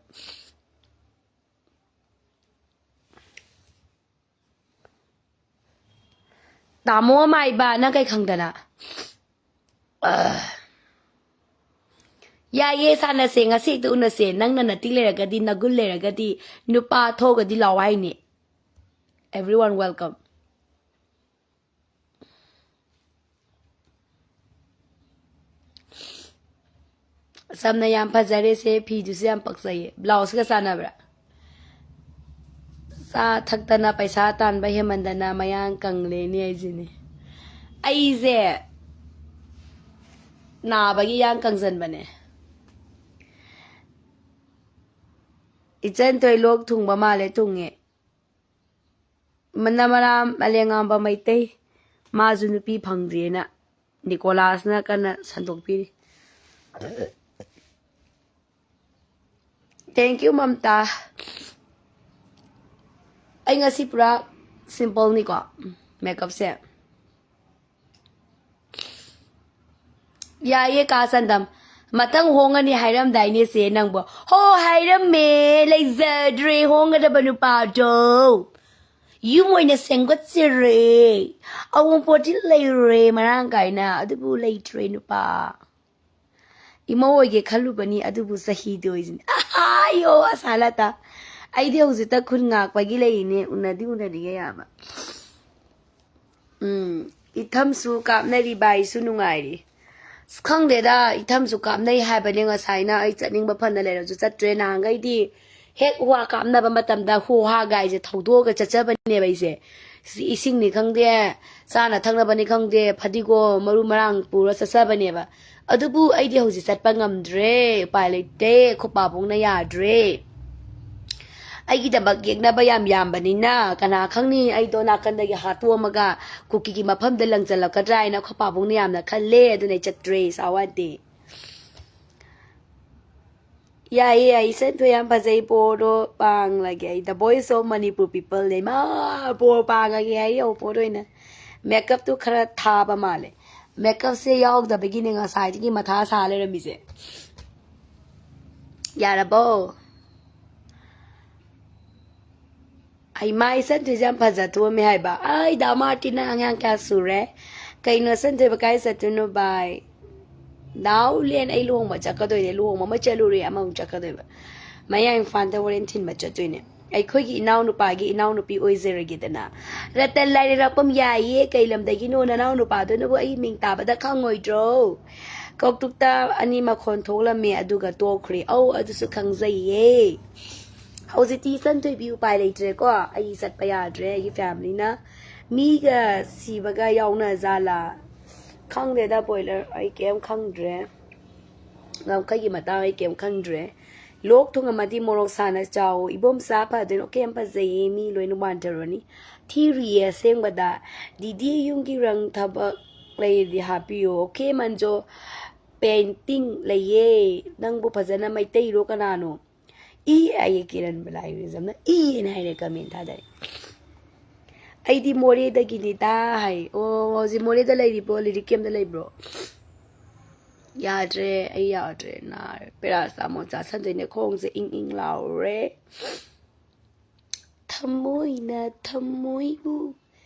ꯇꯥꯃꯣ ꯃꯥꯏꯕ, ꯅꯪ ꯀꯩ ꯈꯪꯗꯅ? ꯑ, ꯌꯥꯏꯌꯦ, ꯁꯥꯟꯅꯁꯦ, ꯉꯁꯤ ꯍꯦꯛꯇ ꯎꯅꯁꯦ꯫ ꯅꯪꯅ ꯅꯇꯤꯛ ꯂꯩꯔꯒꯗꯤ, ꯅꯒꯨꯟ ꯂꯩꯔꯒꯗꯤ, ꯅꯨꯄꯥ ꯊꯣꯛꯑꯒꯗꯤ ꯂꯥꯛꯑꯣ ꯍꯥꯏꯅꯤ꯫ Everyone welcome. ꯁꯝꯅ ꯌꯥꯝ ꯐꯖꯔꯦꯁꯦ, ꯐꯤꯗꯨꯁꯨ ꯌꯥꯝ ꯄꯛꯆꯩꯌꯦ, ꯕ꯭ꯂꯥꯎꯁꯀ ꯆꯥꯟꯅꯕ꯭ꯔꯥ? ꯆꯥ ꯊꯛꯇꯅ ꯄꯩꯁꯥ ꯇꯥꯟꯕ ꯍꯦꯟꯃꯟꯗꯅ ꯃꯌꯥꯡ ꯀꯪꯂꯦꯅꯦ ꯍꯥꯏꯁꯤꯅꯦ꯫ ꯑꯩꯁꯦ ꯅꯥꯕꯒꯤ ꯌꯥꯡ ꯀꯪꯖꯟꯕꯅꯦ꯫ ꯏꯆꯟ ꯊꯣꯏ ꯂꯣꯛ ꯊꯨꯡꯕ ꯃꯥꯜꯂꯦ꯫ ꯊꯨꯡꯉꯦ꯫ ꯃꯅ ꯃꯔꯥꯝ ꯑꯂꯦꯡꯉꯥꯝꯕ ꯃꯩꯇꯩ, ꯃꯥꯁꯨ ꯅꯨꯄꯤ ꯐꯪꯗ꯭ꯔꯤꯑꯅ ꯅꯤꯀꯣꯂꯥꯁꯅ ꯀꯟꯅ ꯁꯟꯗꯣꯛꯄꯤꯔꯤ꯫ Thank you, Mamta. ꯑꯩ ꯉꯁꯤ ꯄꯨꯔꯥ simpleꯅꯤꯀꯣ makeupꯁꯦ꯫ ꯌꯥꯏꯌꯦ, ꯀꯥ ꯆꯟꯗꯝ꯫ ꯃꯊꯪ ꯍꯣꯡꯉꯅꯤ ꯍꯥꯏꯔꯝꯗꯥꯏꯅꯦ ꯆꯦ ꯅꯪꯕꯣ? ꯍꯣ, ꯍꯥꯏꯔꯝꯃꯦ꯫ ꯂꯩꯖꯗ꯭ꯔꯦ ꯍꯣꯡꯒꯗꯕ ꯅꯨꯄꯥꯗꯣ꯫ ꯌꯨꯝ ꯑꯣꯏꯅ ꯁꯦꯝꯒꯠꯆꯔꯦ꯫ ꯑꯋꯨꯟꯄꯣꯠꯇꯤ ꯂꯩꯔꯦ ꯃꯔꯥꯡ ꯀꯥꯏꯅ, ꯑꯗꯨꯕꯨ ꯂꯩꯇ꯭ꯔꯦ ꯅꯨꯄꯥ꯫ ꯏꯃꯧ ꯑꯣꯏꯒꯦ ꯈꯜꯂꯨꯕꯅꯤ, ꯑꯗꯨꯕꯨ ꯆꯍꯤꯗꯤ ꯑꯣꯏꯁꯤꯅꯤ꯫ ꯑꯍꯥꯌꯣ, ꯑꯁꯥꯂꯇꯥ꯫ ꯑꯩꯗꯤ ꯍꯧꯖꯤꯛꯇ ꯈꯨꯟ ꯉꯥꯛꯄꯒꯤ ꯂꯩꯔꯤꯅꯦ, ꯎꯅꯗꯤ ꯎꯅꯅꯤꯡꯉꯦ ꯌꯥꯝꯅ꯫ ꯎꯝ, ꯏꯊꯝꯁꯨ ꯀꯥꯞꯅꯔꯤ, ꯕꯥꯏꯁꯨ ꯅꯨꯡꯉꯥꯏꯔꯤ꯫ ꯑꯁ, ꯈꯪꯗꯦꯗ, ꯏꯊꯝꯁꯨ ꯀꯥꯞꯅꯩ ꯍꯥꯏꯕꯅꯦ꯫ ꯉꯁꯥꯏꯅ ꯑꯩ ꯆꯠꯅꯤꯡꯕ ꯐꯅ ꯂꯩꯔꯁꯨ ꯆꯠꯇ꯭ꯔꯦ꯫ ꯅꯍꯥꯟꯈꯩꯗꯤ ꯍꯦꯛ ꯋꯥ ꯀꯥꯞꯅꯕ ꯃꯇꯝꯗ ꯍꯣ ꯍꯥ ꯒꯥꯏꯁꯦ ꯊꯧꯗꯣꯛꯑꯒ ꯆꯠꯆꯕꯅꯦꯕ ꯑꯩꯁꯦ꯫ ꯏꯁꯤꯡꯅꯤ ꯈꯪꯗꯦ, ꯆꯥꯅ ꯊꯛꯅꯕꯅꯤ ꯈꯪꯗꯦ, ꯐꯗꯤꯒꯣꯝ, ꯃꯔꯨ ꯃꯔꯥꯡ ꯄꯨꯔ ꯆꯠꯆꯕꯅꯦꯕ꯫ ꯑꯗꯨꯕꯨ ꯑꯩꯗꯤ ꯍꯧꯖꯤꯛ ꯆꯠꯄ ꯉꯝꯗ꯭ꯔꯦ, ꯎꯄꯥꯏ ꯂꯩꯇꯦ, ꯑꯩꯈꯣꯏ ꯄꯥꯕꯨꯡꯅ ꯌꯥꯗ꯭ꯔꯦ꯫ ꯑꯩꯒꯤꯗꯃꯛ ꯌꯦꯛꯅꯕ ꯌꯥꯝ ꯌꯥꯝꯕꯅꯤꯅ, ꯀꯅꯥ ꯈꯪꯅꯤ, ꯑꯩꯗꯣ ꯅꯥꯀꯟꯗꯒꯤ ꯍꯥꯠꯇꯣꯛꯑꯝꯃꯒ ꯀꯨꯀꯤꯒꯤ ꯃꯐꯝꯗ ꯂꯪꯁꯤꯜꯂꯛꯀꯗ꯭ꯔꯥ ꯍꯥꯏꯅ ꯑꯩꯈꯣꯏ ꯄꯥꯕꯨꯡꯅ ꯌꯥꯝꯅ ꯈꯜꯂꯦ, ꯑꯗꯨꯅ ꯑꯩ ꯆꯠꯇ꯭ꯔꯦ, ꯁꯥꯋꯥꯟꯇꯤ꯫ ꯌꯥꯏꯌꯦ, ꯌꯥꯏꯌꯦ, ꯏꯆꯟ ꯊꯣꯏ ꯌꯥꯝ ꯐꯖꯩ, ꯄꯣꯔꯣ ꯄꯥꯡꯂꯒꯦ ꯑꯩ, The Voice of Manipur People ꯅꯦ, ꯃꯥ ꯄꯣꯔꯣ ꯄꯥꯡꯉꯒꯦ ꯍꯥꯏ, ꯌꯧ ꯄꯣꯔꯣ ꯑꯣꯏꯅ꯫ Makeupꯇꯨ ꯈꯔ ꯊꯥꯕ ꯃꯥꯜꯂꯦ꯫ Makeupꯁꯦ ꯌꯥꯎꯗꯕꯒꯤꯅꯦ ꯉꯁꯥꯏꯗꯒꯤ ꯃꯊꯥ ꯁꯥ ꯂꯩꯔꯝꯃꯤꯁꯦ꯫ ꯌꯥꯔꯕꯣ? ꯑꯩ ꯃꯥꯏ ꯁꯟꯊꯣꯏꯁꯦ ꯌꯥꯝ ꯐꯖ ꯊꯣꯛꯑꯝꯃꯦ ꯍꯥꯏꯕ꯫ ꯑꯩ ꯗꯥ ꯃꯥꯔꯇꯤꯟꯅ ꯑꯉꯥꯡ ꯀꯌꯥ ꯁꯨꯔꯦ? ꯀꯩꯅꯣ ꯁꯟꯊꯣꯏꯕ ꯀꯥꯏ ꯆꯠꯇꯣꯏꯅꯣ ꯚꯥꯏ? ꯗꯥꯎ ꯂꯦꯟ ꯑꯩ ꯂꯨꯍꯣꯡꯕ ꯆꯠꯀꯗꯣꯏꯅꯦ꯫ ꯂꯨꯍꯣꯡꯕ ꯑꯃ ꯆꯠꯂꯨꯔꯦ, ꯑꯃꯃꯨꯛ ꯆꯠꯀꯗꯣꯏꯕ꯫ ꯃꯌꯥꯡ ꯏꯝꯐꯥꯜꯗ ꯍꯣꯔꯦꯟ ꯊꯤꯟꯕ ꯆꯠꯇꯣꯏꯅꯦ꯫ ꯑꯩꯈꯣꯏꯒꯤ ꯏꯅꯥꯎꯅꯨꯄꯥꯒꯤ ꯏꯅꯥꯎꯅꯨꯄꯤ ꯑꯣꯏꯖꯔꯒꯦꯗꯅ꯫ ꯔꯇꯟ ꯂꯥꯏꯔꯤꯛ ꯔꯥꯛꯄꯝ ꯌꯥꯏꯌꯦ꯫ ꯀꯩ ꯂꯝꯗꯒꯤꯅꯣ ꯅꯅꯥꯎ ꯅꯨꯄꯥꯗꯨꯅꯕꯨ ꯑꯩ ꯃꯤꯡ ꯇꯥꯕꯗ ꯈꯪꯉꯣꯏꯗ꯭ꯔꯣ? ꯀꯧꯇꯨꯛꯇ ꯑꯅꯤ ꯃꯈꯣꯟ ꯊꯣꯛꯂꯝꯃꯦ ꯑꯗꯨꯒ ꯇꯣꯛꯈ꯭ꯔꯦ꯫ ꯑꯧ ꯑꯗꯨꯁꯨ ꯈꯪꯖꯩꯌꯦ꯫ ꯍꯧꯖꯤꯛꯇꯤ ꯏꯆꯟ ꯊꯣꯏꯕꯤ ꯎꯄꯥꯏ ꯂꯩꯇ꯭ꯔꯦꯀꯣ꯫ ꯑꯩ ꯆꯠꯄ ꯌꯥꯗ꯭ꯔꯦ꯫ ꯑꯩꯒꯤ ꯐꯦꯃꯤꯂꯤꯅ ꯃꯤꯒ ꯁꯤꯕꯒ ꯌꯥꯎꯅꯖꯥꯠꯂꯥ? ꯈꯪꯗꯦꯗ ꯕꯣꯏꯂꯔ, ꯑꯩ ꯀꯩꯝ ꯈꯪꯗ꯭ꯔꯦ꯫ ꯉꯝꯈꯩꯒꯤ ꯃꯇꯥꯡ ꯑꯩ ꯀꯩꯝ ꯈꯪꯗ꯭ꯔꯦ꯫ ꯂꯣꯛ ꯊꯨꯡꯉꯝꯃꯗꯤ ꯃꯣꯔꯣꯛ ꯁꯥꯅ ꯆꯥꯎ꯫ ꯏꯕꯣꯝꯆꯥ ꯐꯗꯣꯏꯅꯣ? ꯀꯩꯝ ꯐꯖꯩꯌꯦ, ꯃꯤ ꯂꯣꯏꯅ ꯋꯥꯟꯊꯔꯨꯔꯅꯤ꯫ ꯊꯤꯔꯤꯌꯦ ꯑꯁꯦꯡꯕꯗ꯫ ꯗꯤꯗꯤ ꯌꯨꯝꯒꯤ ꯔꯪ ꯊꯕꯛ ꯂꯩꯔꯗꯤ ꯍꯥꯞꯄꯤꯌꯣ꯫ ꯑꯣꯀꯦ ꯃꯟꯖꯣ꯫ ꯄꯦꯟꯇꯤꯡ ꯂꯩꯌꯦ꯫ ꯅꯪꯕꯨ ꯐꯖꯅ ꯃꯩꯇꯩꯔꯣ ꯀꯅꯥꯅꯣ? ꯏ ꯑꯩ ꯀꯤꯔꯟ ꯕꯂꯥꯏꯔꯤꯖꯝꯅ ꯏ ꯑꯅ ꯍꯥꯏꯔꯦ ꯀꯃꯦꯟ ꯊꯥꯗꯔꯦ꯫ ꯑꯩꯗꯤ ꯃꯣꯔꯦꯗꯒꯤꯅꯤꯗ ꯍꯥꯏ꯫ ꯑꯣ ꯍꯧꯖꯤꯛ ꯃꯣꯔꯦꯗ ꯂꯩꯔꯤꯕ꯭ꯔꯣ? ꯂꯤꯔꯤꯛ ꯀꯦꯝꯗ ꯂꯩꯕ꯭ꯔꯣ? ꯌꯥꯗ꯭ꯔꯦ, ꯑꯩ ꯌꯥꯗ꯭ꯔꯦ, ꯅꯥꯔꯦ꯫ ꯄꯦꯔꯥꯁꯤꯇꯥꯃꯣꯜ ꯆꯥꯁꯟꯗꯣꯏꯅꯦ꯫ ꯈꯣꯡꯁꯦ ꯏꯪ ꯏꯪ ꯂꯥꯎꯔꯦ꯫ ꯊꯃꯣꯏꯅ ꯊꯃꯣꯏꯕꯨ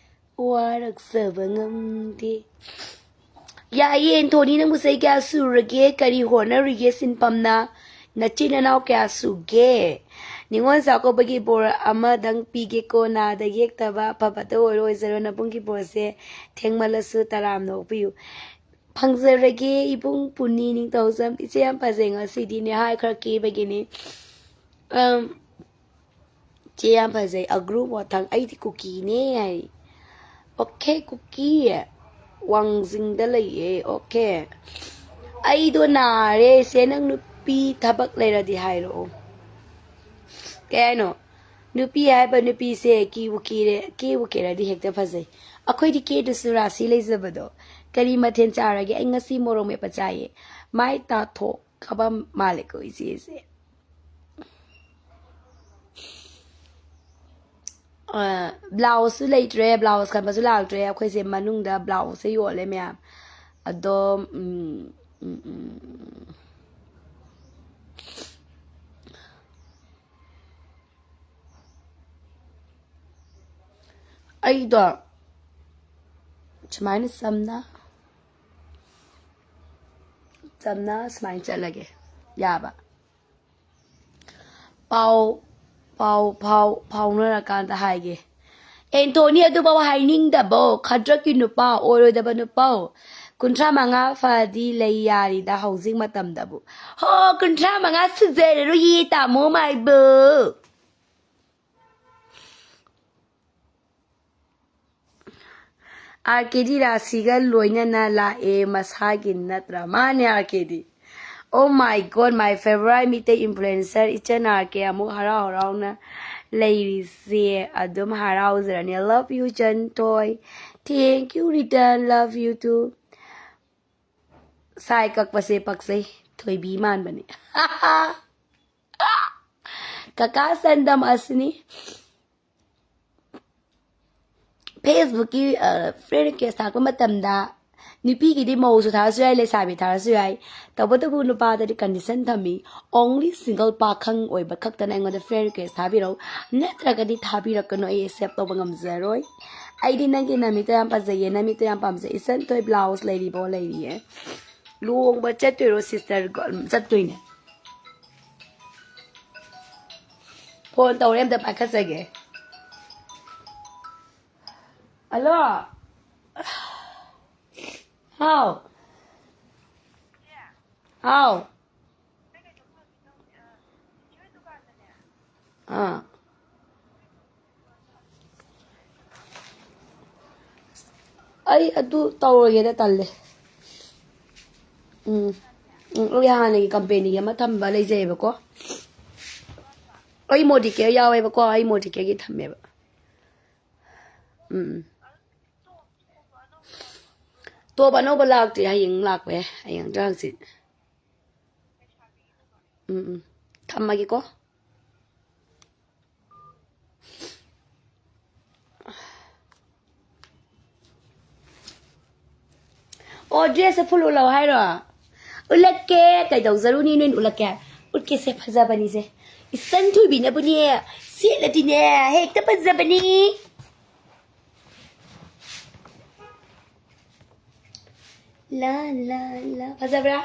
ꯋꯥꯔꯛꯆꯕ ꯉꯝꯗꯦ꯫ ꯌꯥꯏꯌꯦ ꯑꯦꯟꯊꯣꯅꯤ, ꯅꯪꯕꯨ ꯆꯍꯤ ꯀꯌꯥ ꯁꯨꯔꯒꯦ? ꯀꯔꯤ ꯍꯣꯠꯅꯔꯤꯒꯦ ꯁꯤꯟꯐꯝꯅ? ꯅꯆꯤꯟ ꯅꯅꯥꯎ ꯀꯌꯥ ꯁꯨꯒꯦ? ꯅꯤꯉꯣꯜ ꯆꯥꯛꯀꯧꯕꯒꯤ ꯕꯣꯔ ꯑꯃꯗꯪ ꯄꯤꯒꯦꯀꯣ, ꯅꯥꯗ ꯌꯦꯛꯇꯕ ꯑꯐꯕꯇ ꯑꯣꯏꯔꯣ ꯑꯣꯏꯖꯔꯣ꯫ ꯅꯕꯨꯡꯒꯤ ꯕꯣꯔꯁꯦ ꯊꯦꯡꯃꯜꯂꯁꯨ ꯇꯔꯥꯝꯅ ꯑꯣꯛꯄꯤꯌꯨ꯫ ꯐꯪꯖꯔꯒꯦ ꯏꯕꯨꯡ ꯄꯨꯅꯤ ꯅꯤꯡꯊꯧꯖꯝ꯫ ꯏꯆꯦ ꯌꯥꯝ ꯐꯖꯩ ꯉꯁꯤꯗꯤ, ꯅꯦꯍꯥꯏ ꯈꯔ ꯀꯦꯕꯒꯤꯅꯤ꯫ ꯑꯝ, ꯆꯦ ꯌꯥꯝ ꯐꯖꯩ꯫ ꯑꯒ꯭ꯔꯨ ꯃꯊꯪ ꯑꯩꯗꯤ ꯀꯨꯀꯤꯅꯦ ꯍꯥꯏ꯫ ꯑꯣꯀꯦ ꯀꯨꯀꯤ꯫ ꯋꯥꯡꯖꯤꯡꯗ ꯂꯩꯌꯦ꯫ ꯑꯣꯀꯦ꯫ ꯑꯩꯗꯣ ꯅꯥꯔꯦ ꯁꯦ, ꯅꯪ ꯅꯨꯄꯤ ꯊꯕꯛ ꯂꯩꯔꯗꯤ ꯍꯥꯏꯔꯛꯑꯣ꯫ ꯀꯩ ꯍꯥꯏꯅꯣ? ꯅꯨꯄꯤ ꯍꯥꯏꯕ ꯅꯨꯄꯤꯁꯦ ꯀꯤꯕꯨ ꯀꯤꯔꯦ, ꯀꯦꯕꯨ ꯀꯦꯔꯗꯤ ꯍꯦꯛꯇ ꯐꯖꯩ꯫ ꯑꯩꯈꯣꯏꯗꯤ ꯀꯦꯗ꯭ꯔꯁꯨ ꯔꯥꯁꯤ ꯂꯩꯖꯕꯗꯣ꯫ ꯀꯔꯤ ꯃꯊꯦꯜ ꯆꯥꯔꯒꯦ? ꯑꯩ ꯉꯁꯤ ꯃꯣꯔꯣꯛ ꯃꯦꯠꯄ ꯆꯥꯏꯌꯦ꯫ ꯃꯥꯏ ꯇꯥꯊꯣꯛ ꯀꯕ ꯃꯥꯜꯂꯦꯀꯣ ꯏꯆꯦꯁꯦ꯫ ꯕ꯭ꯂꯥꯎꯁꯁꯨ ꯂꯩꯇ꯭ꯔꯦ, ꯕ꯭ꯂꯥꯎꯁ ꯈꯟꯕꯁꯨ ꯂꯥꯛꯇ꯭ꯔꯦ꯫ ꯑꯩꯈꯣꯏꯁꯦ ꯃꯅꯨꯡꯗ ꯕ꯭ꯂꯥꯎꯁꯁꯦ ꯌꯣꯜꯂꯦ ꯃꯌꯥꯝ꯫ ꯑꯗꯣ ꯎꯝ, ꯎꯝ, ꯎꯝ꯫ ꯑꯩꯗꯣ ꯁꯨꯃꯥꯏꯅ ꯆꯝꯅ ꯆꯝꯅ ꯁꯨꯃꯥꯏꯅ ꯆꯠꯂꯒꯦ꯫ ꯌꯥꯕ꯫ ꯄꯥꯎ ꯄꯥꯎ ꯐꯥꯎ ꯐꯥꯎꯅꯔꯀꯥꯟꯗ ꯍꯥꯏꯒꯦ꯫ ꯑꯦꯟꯊꯣꯅꯤ ꯑꯗꯨꯐꯥꯎ ꯍꯥꯏꯅꯤꯡꯗꯕꯣ? ꯈꯗ꯭ꯔꯛꯀꯤ ꯅꯨꯄꯥ, ꯑꯣꯏꯔꯣꯏꯗꯕ ꯅꯨꯄꯥ꯫ ꯀꯨꯟꯊ꯭ꯔꯥ ꯃꯉꯥ ꯐꯗꯤ ꯂꯩ ꯌꯥꯔꯤꯗ ꯍꯧꯖꯤꯛ ꯃꯇꯝꯗꯕꯨ꯫ ꯍꯣ, ꯀꯨꯟꯊ꯭ꯔꯥ ꯃꯉꯥ ꯁꯨꯖꯔꯔꯣꯏꯌꯦ ꯇꯥꯃꯣ ꯃꯥꯏꯕꯨ꯫ ꯑꯥꯔ ꯀꯦꯗꯤ ꯔꯥꯁꯤꯒ ꯂꯣꯏꯅꯅ ꯂꯥꯛꯑꯦ ꯃꯁꯥꯒꯤ ꯅꯠꯇ꯭ꯔꯥ? ꯃꯥꯅꯦ ꯑꯥꯔ ꯀꯦꯗꯤ꯫ Oh my God, my favorite Meitei influencer ꯏꯆꯟ ꯑꯥꯔ ꯀꯦ ꯑꯃꯨꯛ ꯍꯔꯥꯎ ꯍꯔꯥꯎꯅ ꯂꯩꯔꯤꯁꯦ꯫ ꯑꯗꯨꯝ ꯍꯔꯥꯎꯖꯔꯅꯤ꯫ Love you ꯏꯆꯟ ꯊꯣꯏ꯫ Thank you return, love you too꯫ ꯁꯥꯏ ꯀꯛꯄꯁꯦ ꯄꯛꯆꯩ꯫ ꯊꯣꯏꯕꯤ ꯃꯥꯟꯕꯅꯤ꯫ ꯀꯀꯥ ꯁꯟꯗꯝ ꯑꯁꯤꯅꯤ꯫ ꯐꯦꯁꯕꯨꯛꯀꯤ ꯐ꯭ꯔꯦꯟ ꯔꯤꯀ꯭ꯋꯦꯁ ꯊꯥꯔꯛꯄ ꯃꯇꯝꯗ ꯅꯨꯄꯤꯒꯤꯗꯤ ꯃꯧꯁꯨ ꯊꯥꯔꯁꯨ ꯌꯥꯏ, ꯂꯩꯁꯥꯕꯤ ꯊꯥꯔꯁꯨ ꯌꯥꯏ꯫ ꯇꯧꯕꯇꯕꯨ ꯅꯨꯄꯥꯗꯗꯤ ꯀꯟꯗꯤꯁꯟ ꯊꯝꯃꯤ꯫ Only single ꯄꯥꯈꯪ ꯑꯣꯏꯕ ꯈꯛꯇꯅ ꯑꯩꯉꯣꯟꯗ ꯐ꯭ꯔꯦꯟ ꯔꯤꯀ꯭ꯋꯦꯁ ꯊꯥꯕꯤꯔꯛꯎ, ꯅꯠꯇ꯭ꯔꯒꯗꯤ ꯊꯥꯕꯤꯔꯛꯀꯅꯨ, ꯑꯩ ꯑꯦꯛꯁꯦꯞ ꯇꯧꯕ ꯉꯝꯖꯔꯣꯏ꯫ ꯑꯩꯗꯤ ꯅꯪꯒꯤ ꯅꯃꯤꯠꯇꯣ ꯌꯥꯝ ꯐꯖꯩꯌꯦ, ꯅꯃꯤꯠꯇꯣ ꯌꯥꯝ ꯄꯥꯝꯖꯩ꯫ ꯏꯆꯟ ꯊꯣꯏ ꯕ꯭ꯂꯥꯎꯁ ꯂꯩꯔꯤꯕꯣ? ꯂꯩꯔꯤꯌꯦ꯫ ꯂꯨꯍꯣꯡꯕ ꯆꯠꯇꯣꯏꯔꯣ ꯁꯤꯁꯇꯔ? ꯆꯠꯇꯣꯏꯅꯦ꯫ ꯐꯣꯟ ꯇꯧꯔꯦ, ꯑꯝꯇ ꯄꯥꯏꯈꯠꯆꯒꯦ꯫ ꯍꯜꯂꯣ꯫ ꯍꯥꯎ꯫ ꯍꯥꯎ꯫ ꯑꯥ꯫ ꯑꯩ ꯑꯗꯨ ꯇꯧꯔꯒꯦꯗ, ꯇꯜꯂꯦ꯫ ꯎꯝ꯫ ꯎꯝ, ꯑꯩ ꯍꯥꯟꯅꯒꯤ ꯀꯝꯄꯦꯅꯤꯒꯤ ꯑꯃ ꯊꯝꯕ ꯂꯩꯖꯩꯑꯕꯀꯣ꯫ ꯑꯩ ꯃꯣꯗꯤꯀꯦꯌꯔ ꯌꯥꯎꯋꯦꯕꯀꯣ, ꯑꯩ ꯃꯣꯗꯤꯀꯦꯌꯔꯒꯤ ꯊꯝꯃꯦꯕ꯫ ꯎꯝ, ꯎꯝ꯫ ꯇꯣꯞ ꯑꯅꯧꯕ ꯂꯥꯛꯇ꯭ꯔꯤ, ꯍꯌꯦꯡ ꯂꯥꯛꯄ ꯌꯥꯏ, ꯍꯌꯦꯡ ꯅꯠꯇ꯭ꯔ ꯍꯪꯆꯤꯠ꯫ ꯎꯝ, ꯎꯝ꯫ ꯊꯝꯃꯒꯦꯀꯣ꯫ ꯑꯣ, ꯗ꯭ꯔꯦꯁꯁꯦ ꯐꯨꯜ ꯎꯠꯂꯛꯑꯣ ꯍꯥꯏꯔꯣ? ꯎꯠꯂꯛꯀꯦ꯫ ꯀꯩꯗꯧꯖꯔꯨꯅꯤ, ꯅꯣꯏꯅ ꯎꯠꯂꯛꯀꯦ? ꯎꯠꯀꯦꯁꯦ, ꯐꯖꯕꯅꯤꯁꯦ꯫ ꯏꯆꯟ ꯊꯣꯏꯕꯤꯅꯕꯨꯅꯦ, ꯁꯦꯠꯂꯗꯤꯅꯦ, ꯍꯦꯛꯇ ꯐꯖꯕꯅꯤ꯫ ꯂꯥ, ꯂꯥ, ꯂꯥ꯫ ꯐꯖꯕ꯭ꯔꯥ?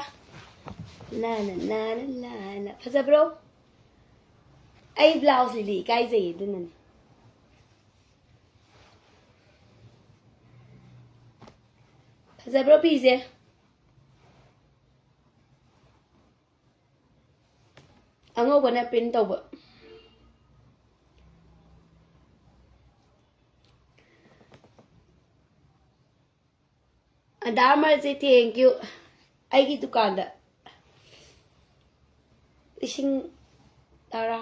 ꯂꯥ, ꯂꯥ, ꯂꯥ, ꯂꯥ, ꯂꯥ, ꯂꯥ꯫ ꯐꯖꯕ꯭ꯔꯣ? ꯑꯩ blouse ꯂꯤꯂꯤ ꯏꯀꯥꯏꯖꯩꯌꯦ, ꯑꯗꯨꯅꯅꯦ꯫ ꯐꯖꯕ꯭ꯔꯣ ꯐꯤꯁꯦ? ꯑꯉꯧꯕꯅ print ꯇꯧꯕ꯫ ꯑꯗꯥ ꯑꯃꯔꯁꯦ, thank you꯫ ꯑꯩꯒꯤ ꯗꯨꯀꯥꯟꯗ ꯂꯤꯁꯤꯡ ꯇꯔꯥ꯫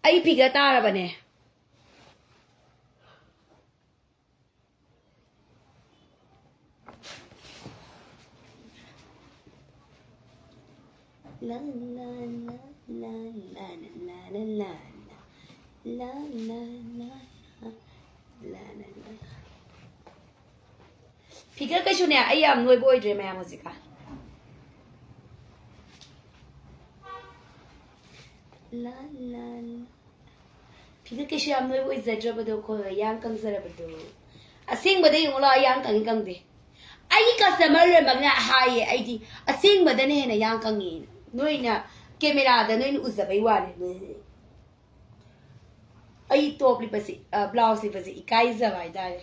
ꯑꯩ figure ꯇꯥꯔꯕꯅꯦ꯫ ꯂꯥ, ꯂꯥ, ꯂꯥ, ꯂꯥ, ꯂꯥ, ꯂꯥ, ꯂꯥ, ꯂꯥ, ꯂꯥ, ꯂꯥ, ꯂꯥ, ꯂꯥ, ꯂꯥ, ꯂꯥ, ꯂꯥ, ꯂꯥ, ꯂꯥ, ꯂꯥ꯫ Figure ꯀꯩꯁꯨꯅꯦ, ꯑꯩ ꯌꯥꯝ ꯅꯣꯏꯕ ꯑꯣꯏꯗ꯭ꯔꯦ ꯃꯌꯥꯝ ꯍꯧꯖꯤꯛꯀꯥꯟ꯫ ꯂꯥ, ꯂꯥ, ꯂꯥ꯫ Figure ꯀꯩꯁꯨ ꯌꯥꯝ ꯅꯣꯏꯕ ꯑꯣꯏꯖꯗ꯭ꯔꯕꯗꯣ, ꯑꯩꯈꯣꯏ ꯌꯥꯡ ꯀꯪꯖꯔꯕꯗꯣ꯫ ꯑꯁꯦꯡꯕꯗ ꯌꯦꯡꯉꯨ ꯂꯥꯎ, ꯑꯩ ꯌꯥꯡ ꯀꯪꯉꯤ ꯀꯪꯗꯦ꯫ ꯑꯩꯒꯤ customer ꯂꯣꯏꯅꯃꯛꯅ ꯍꯥꯏꯌꯦ, ꯑꯩꯗꯤ ꯑꯁꯦꯡꯕꯗꯅ ꯍꯦꯟꯅ ꯌꯥꯡ ꯀꯪꯉꯤ꯫ ꯅꯣꯏꯅ camera ꯗ ꯅꯣꯏꯅ ꯎꯖꯕꯩ ꯋꯥꯅꯤ꯫ ꯑꯩ top ꯂꯤꯠꯄꯁꯤ, ꯑ, blouse ꯂꯤꯠꯄꯁꯤ ꯏꯀꯥꯏꯖꯕ ꯍꯥꯏꯇꯥꯔꯦ꯫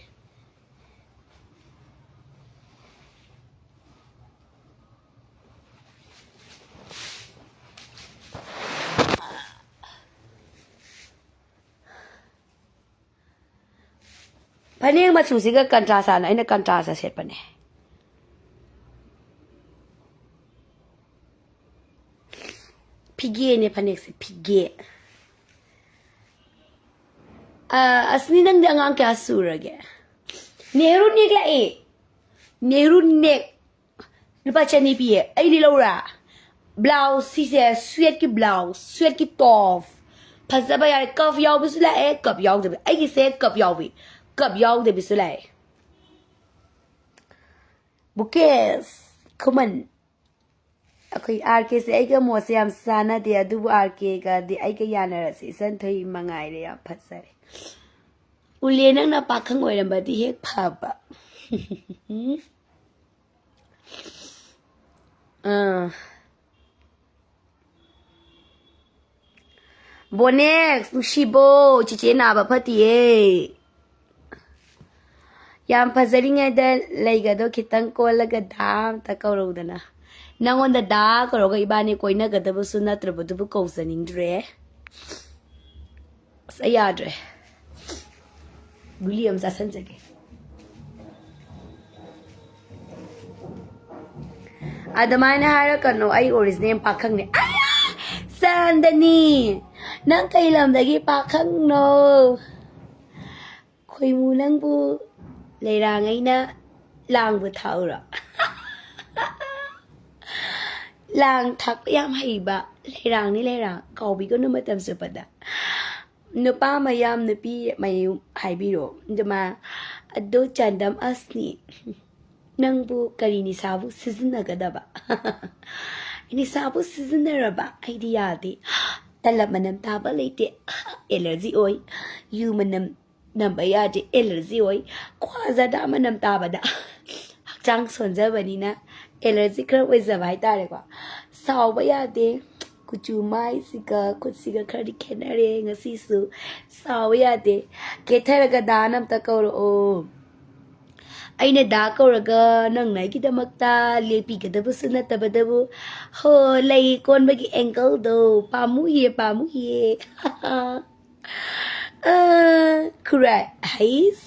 ꯐꯅꯦꯛ ꯃꯆꯨꯁꯤꯒ contrast ꯁꯥꯅ ꯑꯩꯅ contrast ꯁꯦꯠꯄꯅꯦ꯫ ꯐꯤꯒꯦꯅꯦ ꯐꯅꯦꯛꯁꯦ, ꯐꯤꯒꯦ꯫ ꯑ, ꯑꯁꯅꯤ, ꯅꯪꯗꯤ ꯑꯉꯥꯡ ꯀꯌꯥ ꯁꯨꯔꯒꯦ? ꯅꯦꯍꯔꯨ ꯅꯦꯛ ꯂꯥꯛꯑꯦ꯫ ꯅꯦꯍꯔꯨ ꯅꯦꯛ꯫ ꯂꯨꯄꯥ ꯆꯅꯤ ꯄꯤꯌꯦ꯫ ꯑꯩꯗꯤ ꯂꯧꯔꯥ? Blouse ꯁꯤꯁꯦ, suede ꯀꯤ blouse, suede ꯀꯤ top꯫ ꯐꯖꯕ ꯌꯥꯔꯦ꯫ Cuff ꯌꯥꯎꯕꯁꯨ ꯂꯥꯛꯑꯦ, cuff ꯌꯥꯎꯗꯕꯤ꯫ ꯑꯩꯒꯤꯁꯦ cuff ꯌꯥꯎꯕꯤ, cuff ꯌꯥꯎꯗꯕꯤꯁꯨ ꯂꯥꯛꯑꯦ꯫ ꯕꯨꯀꯦꯁ ꯈꯨꯃꯟ꯫ ꯑꯩꯈꯣꯏ ꯑꯥꯔ ꯀꯦꯁꯦ ꯑꯩꯒ ꯃꯣꯠꯁꯦ ꯌꯥꯝ ꯆꯥꯟꯅꯗꯦ, ꯑꯗꯨꯕꯨ ꯑꯥꯔ ꯀꯦꯒꯗꯤ ꯑꯩꯒ ꯌꯥꯅꯔꯁꯦ꯫ ꯏꯆꯟ ꯊꯣꯏ ꯃꯉꯥꯏꯔꯦ, ꯌꯥꯝ ꯐꯖꯔꯦ꯫ ꯎꯂꯦ, ꯅꯪꯅ ꯄꯥꯈꯪ ꯑꯣꯏꯔꯝꯕꯗꯤ ꯍꯦꯛ ꯐꯕ꯫ ꯑꯥ꯫ ꯕꯣꯅꯦꯛꯁ, ꯅꯨꯡꯁꯤꯕꯣ, ꯆꯤꯆꯦ ꯅꯥꯕ ꯐꯠꯇꯤꯌꯦ꯫ ꯌꯥꯝ ꯐꯖꯔꯤꯉꯩꯗ ꯂꯩꯒꯗꯣ ꯈꯤꯇꯪ ꯀꯣꯜꯂꯒ ꯗꯥ ꯑꯝꯇ ꯀꯧꯔꯧꯗꯅ꯫ ꯅꯪꯉꯣꯟꯗ ꯗꯥ ꯀꯧꯔꯒ ꯏꯕꯥꯅꯤ ꯀꯣꯏꯅꯒꯗꯕꯁꯨ ꯅꯠꯇ꯭ꯔꯕꯗꯨꯕꯨ ꯀꯧꯖꯅꯤꯡꯗ꯭ꯔꯦ꯫ ꯑꯁ, ꯑꯩ ꯌꯥꯗ꯭ꯔꯦ꯫ ꯒꯨꯂꯤ ꯑꯃ ꯆꯥꯁꯟꯖꯒꯦ꯫ ꯑꯗꯨꯃꯥꯏꯅ ꯍꯥꯏꯔꯛꯀꯅꯣ, ꯑꯩ ꯑꯣꯔꯤꯖꯤꯅꯦꯜ ꯄꯥꯈꯪꯅꯦ꯫ ꯑꯌꯥ! ꯆꯥꯟꯗꯅꯤ, ꯅꯪ ꯀꯩ ꯂꯝꯗꯒꯤ ꯄꯥꯈꯪꯅꯣ? ꯈꯣꯏꯃꯨ, ꯅꯪꯕꯨ ꯂꯩꯔꯥꯡ ꯑꯩꯅ ꯂꯥꯡꯕ ꯊꯥꯛꯎꯔꯣ? ꯂꯥꯡ ꯊꯥꯛꯄ ꯌꯥꯝ ꯍꯩꯕ ꯂꯩꯔꯥꯡꯅꯤ, ꯂꯩꯔꯥꯡ꯫ ꯀꯥꯎꯕꯤꯒꯅꯨ ꯃꯇꯝ ꯆꯨꯞꯄꯗ꯫ ꯅꯨꯄꯥ ꯃꯌꯥꯝ, ꯅꯨꯄꯤ ꯃꯌꯨꯝ ꯍꯥꯏꯕꯤꯔꯣ꯫ ꯑꯗꯨꯃꯥꯏ, ꯑꯗꯣ ꯆꯥꯟꯗꯝ ꯑꯁꯅꯤ, ꯅꯪꯕꯨ ꯀꯔꯤ ꯅꯤꯁꯥꯕꯨ ꯁꯤꯖꯤꯟꯅꯒꯗꯕ? ꯅꯤꯁꯥꯕꯨ ꯁꯤꯖꯤꯟꯅꯔꯕ ꯑꯩꯗꯤ ꯌꯥꯗꯦ꯫ ꯇꯂꯞ ꯃꯅꯝ ꯇꯥꯕ ꯂꯩꯇꯦ, ꯑꯦꯂꯔꯖꯤ ꯑꯣꯏ꯫ ꯌꯨ ꯃꯅꯝ ꯅꯝꯕ ꯌꯥꯗꯦ, ꯑꯦꯂꯔꯖꯤ ꯑꯣꯏ꯫ ꯈ꯭ꯋꯥꯖꯥꯗ ꯃꯅꯝ ꯇꯥꯕꯗ ꯍꯛꯆꯥꯡ ꯁꯣꯟꯖꯕꯅꯤꯅ ꯑꯦꯂꯔꯖꯤ ꯈꯔ ꯑꯣꯏꯖꯕ ꯍꯥꯏꯇꯥꯔꯦꯀꯣ꯫ ꯁꯥꯎꯕ ꯌꯥꯗꯦ꯫ ꯀꯨꯆꯨ ꯃꯥꯏꯁꯤꯒ ꯈꯨꯠꯁꯤꯒ ꯈꯔꯗꯤ ꯈꯦꯠꯅꯔꯦ ꯉꯁꯤꯁꯨ꯫ ꯁꯥꯎꯕ ꯌꯥꯗꯦ꯫ ꯀꯦꯊꯔꯒ ꯗꯥꯅ ꯑꯝꯇ ꯀꯧꯔꯛꯑꯣ꯫ ꯑꯩꯅ ꯗꯥ ꯀꯧꯔꯒ ꯅꯪꯅ ꯑꯩꯒꯤꯗꯃꯛꯇ ꯂꯦꯞꯄꯤꯒꯗꯕꯁꯨ ꯅꯠꯇꯕꯗꯕꯨ꯫ ꯍꯣ, ꯂꯩ ꯀꯣꯟꯕꯒꯤ ꯑꯦꯡꯒꯜꯗꯣ ꯄꯥꯝꯃꯨꯏꯌꯦ, ꯄꯥꯝꯃꯨꯏꯌꯦ꯫ ꯑ, ꯈꯨꯔꯥꯏ, ꯍꯩꯁ,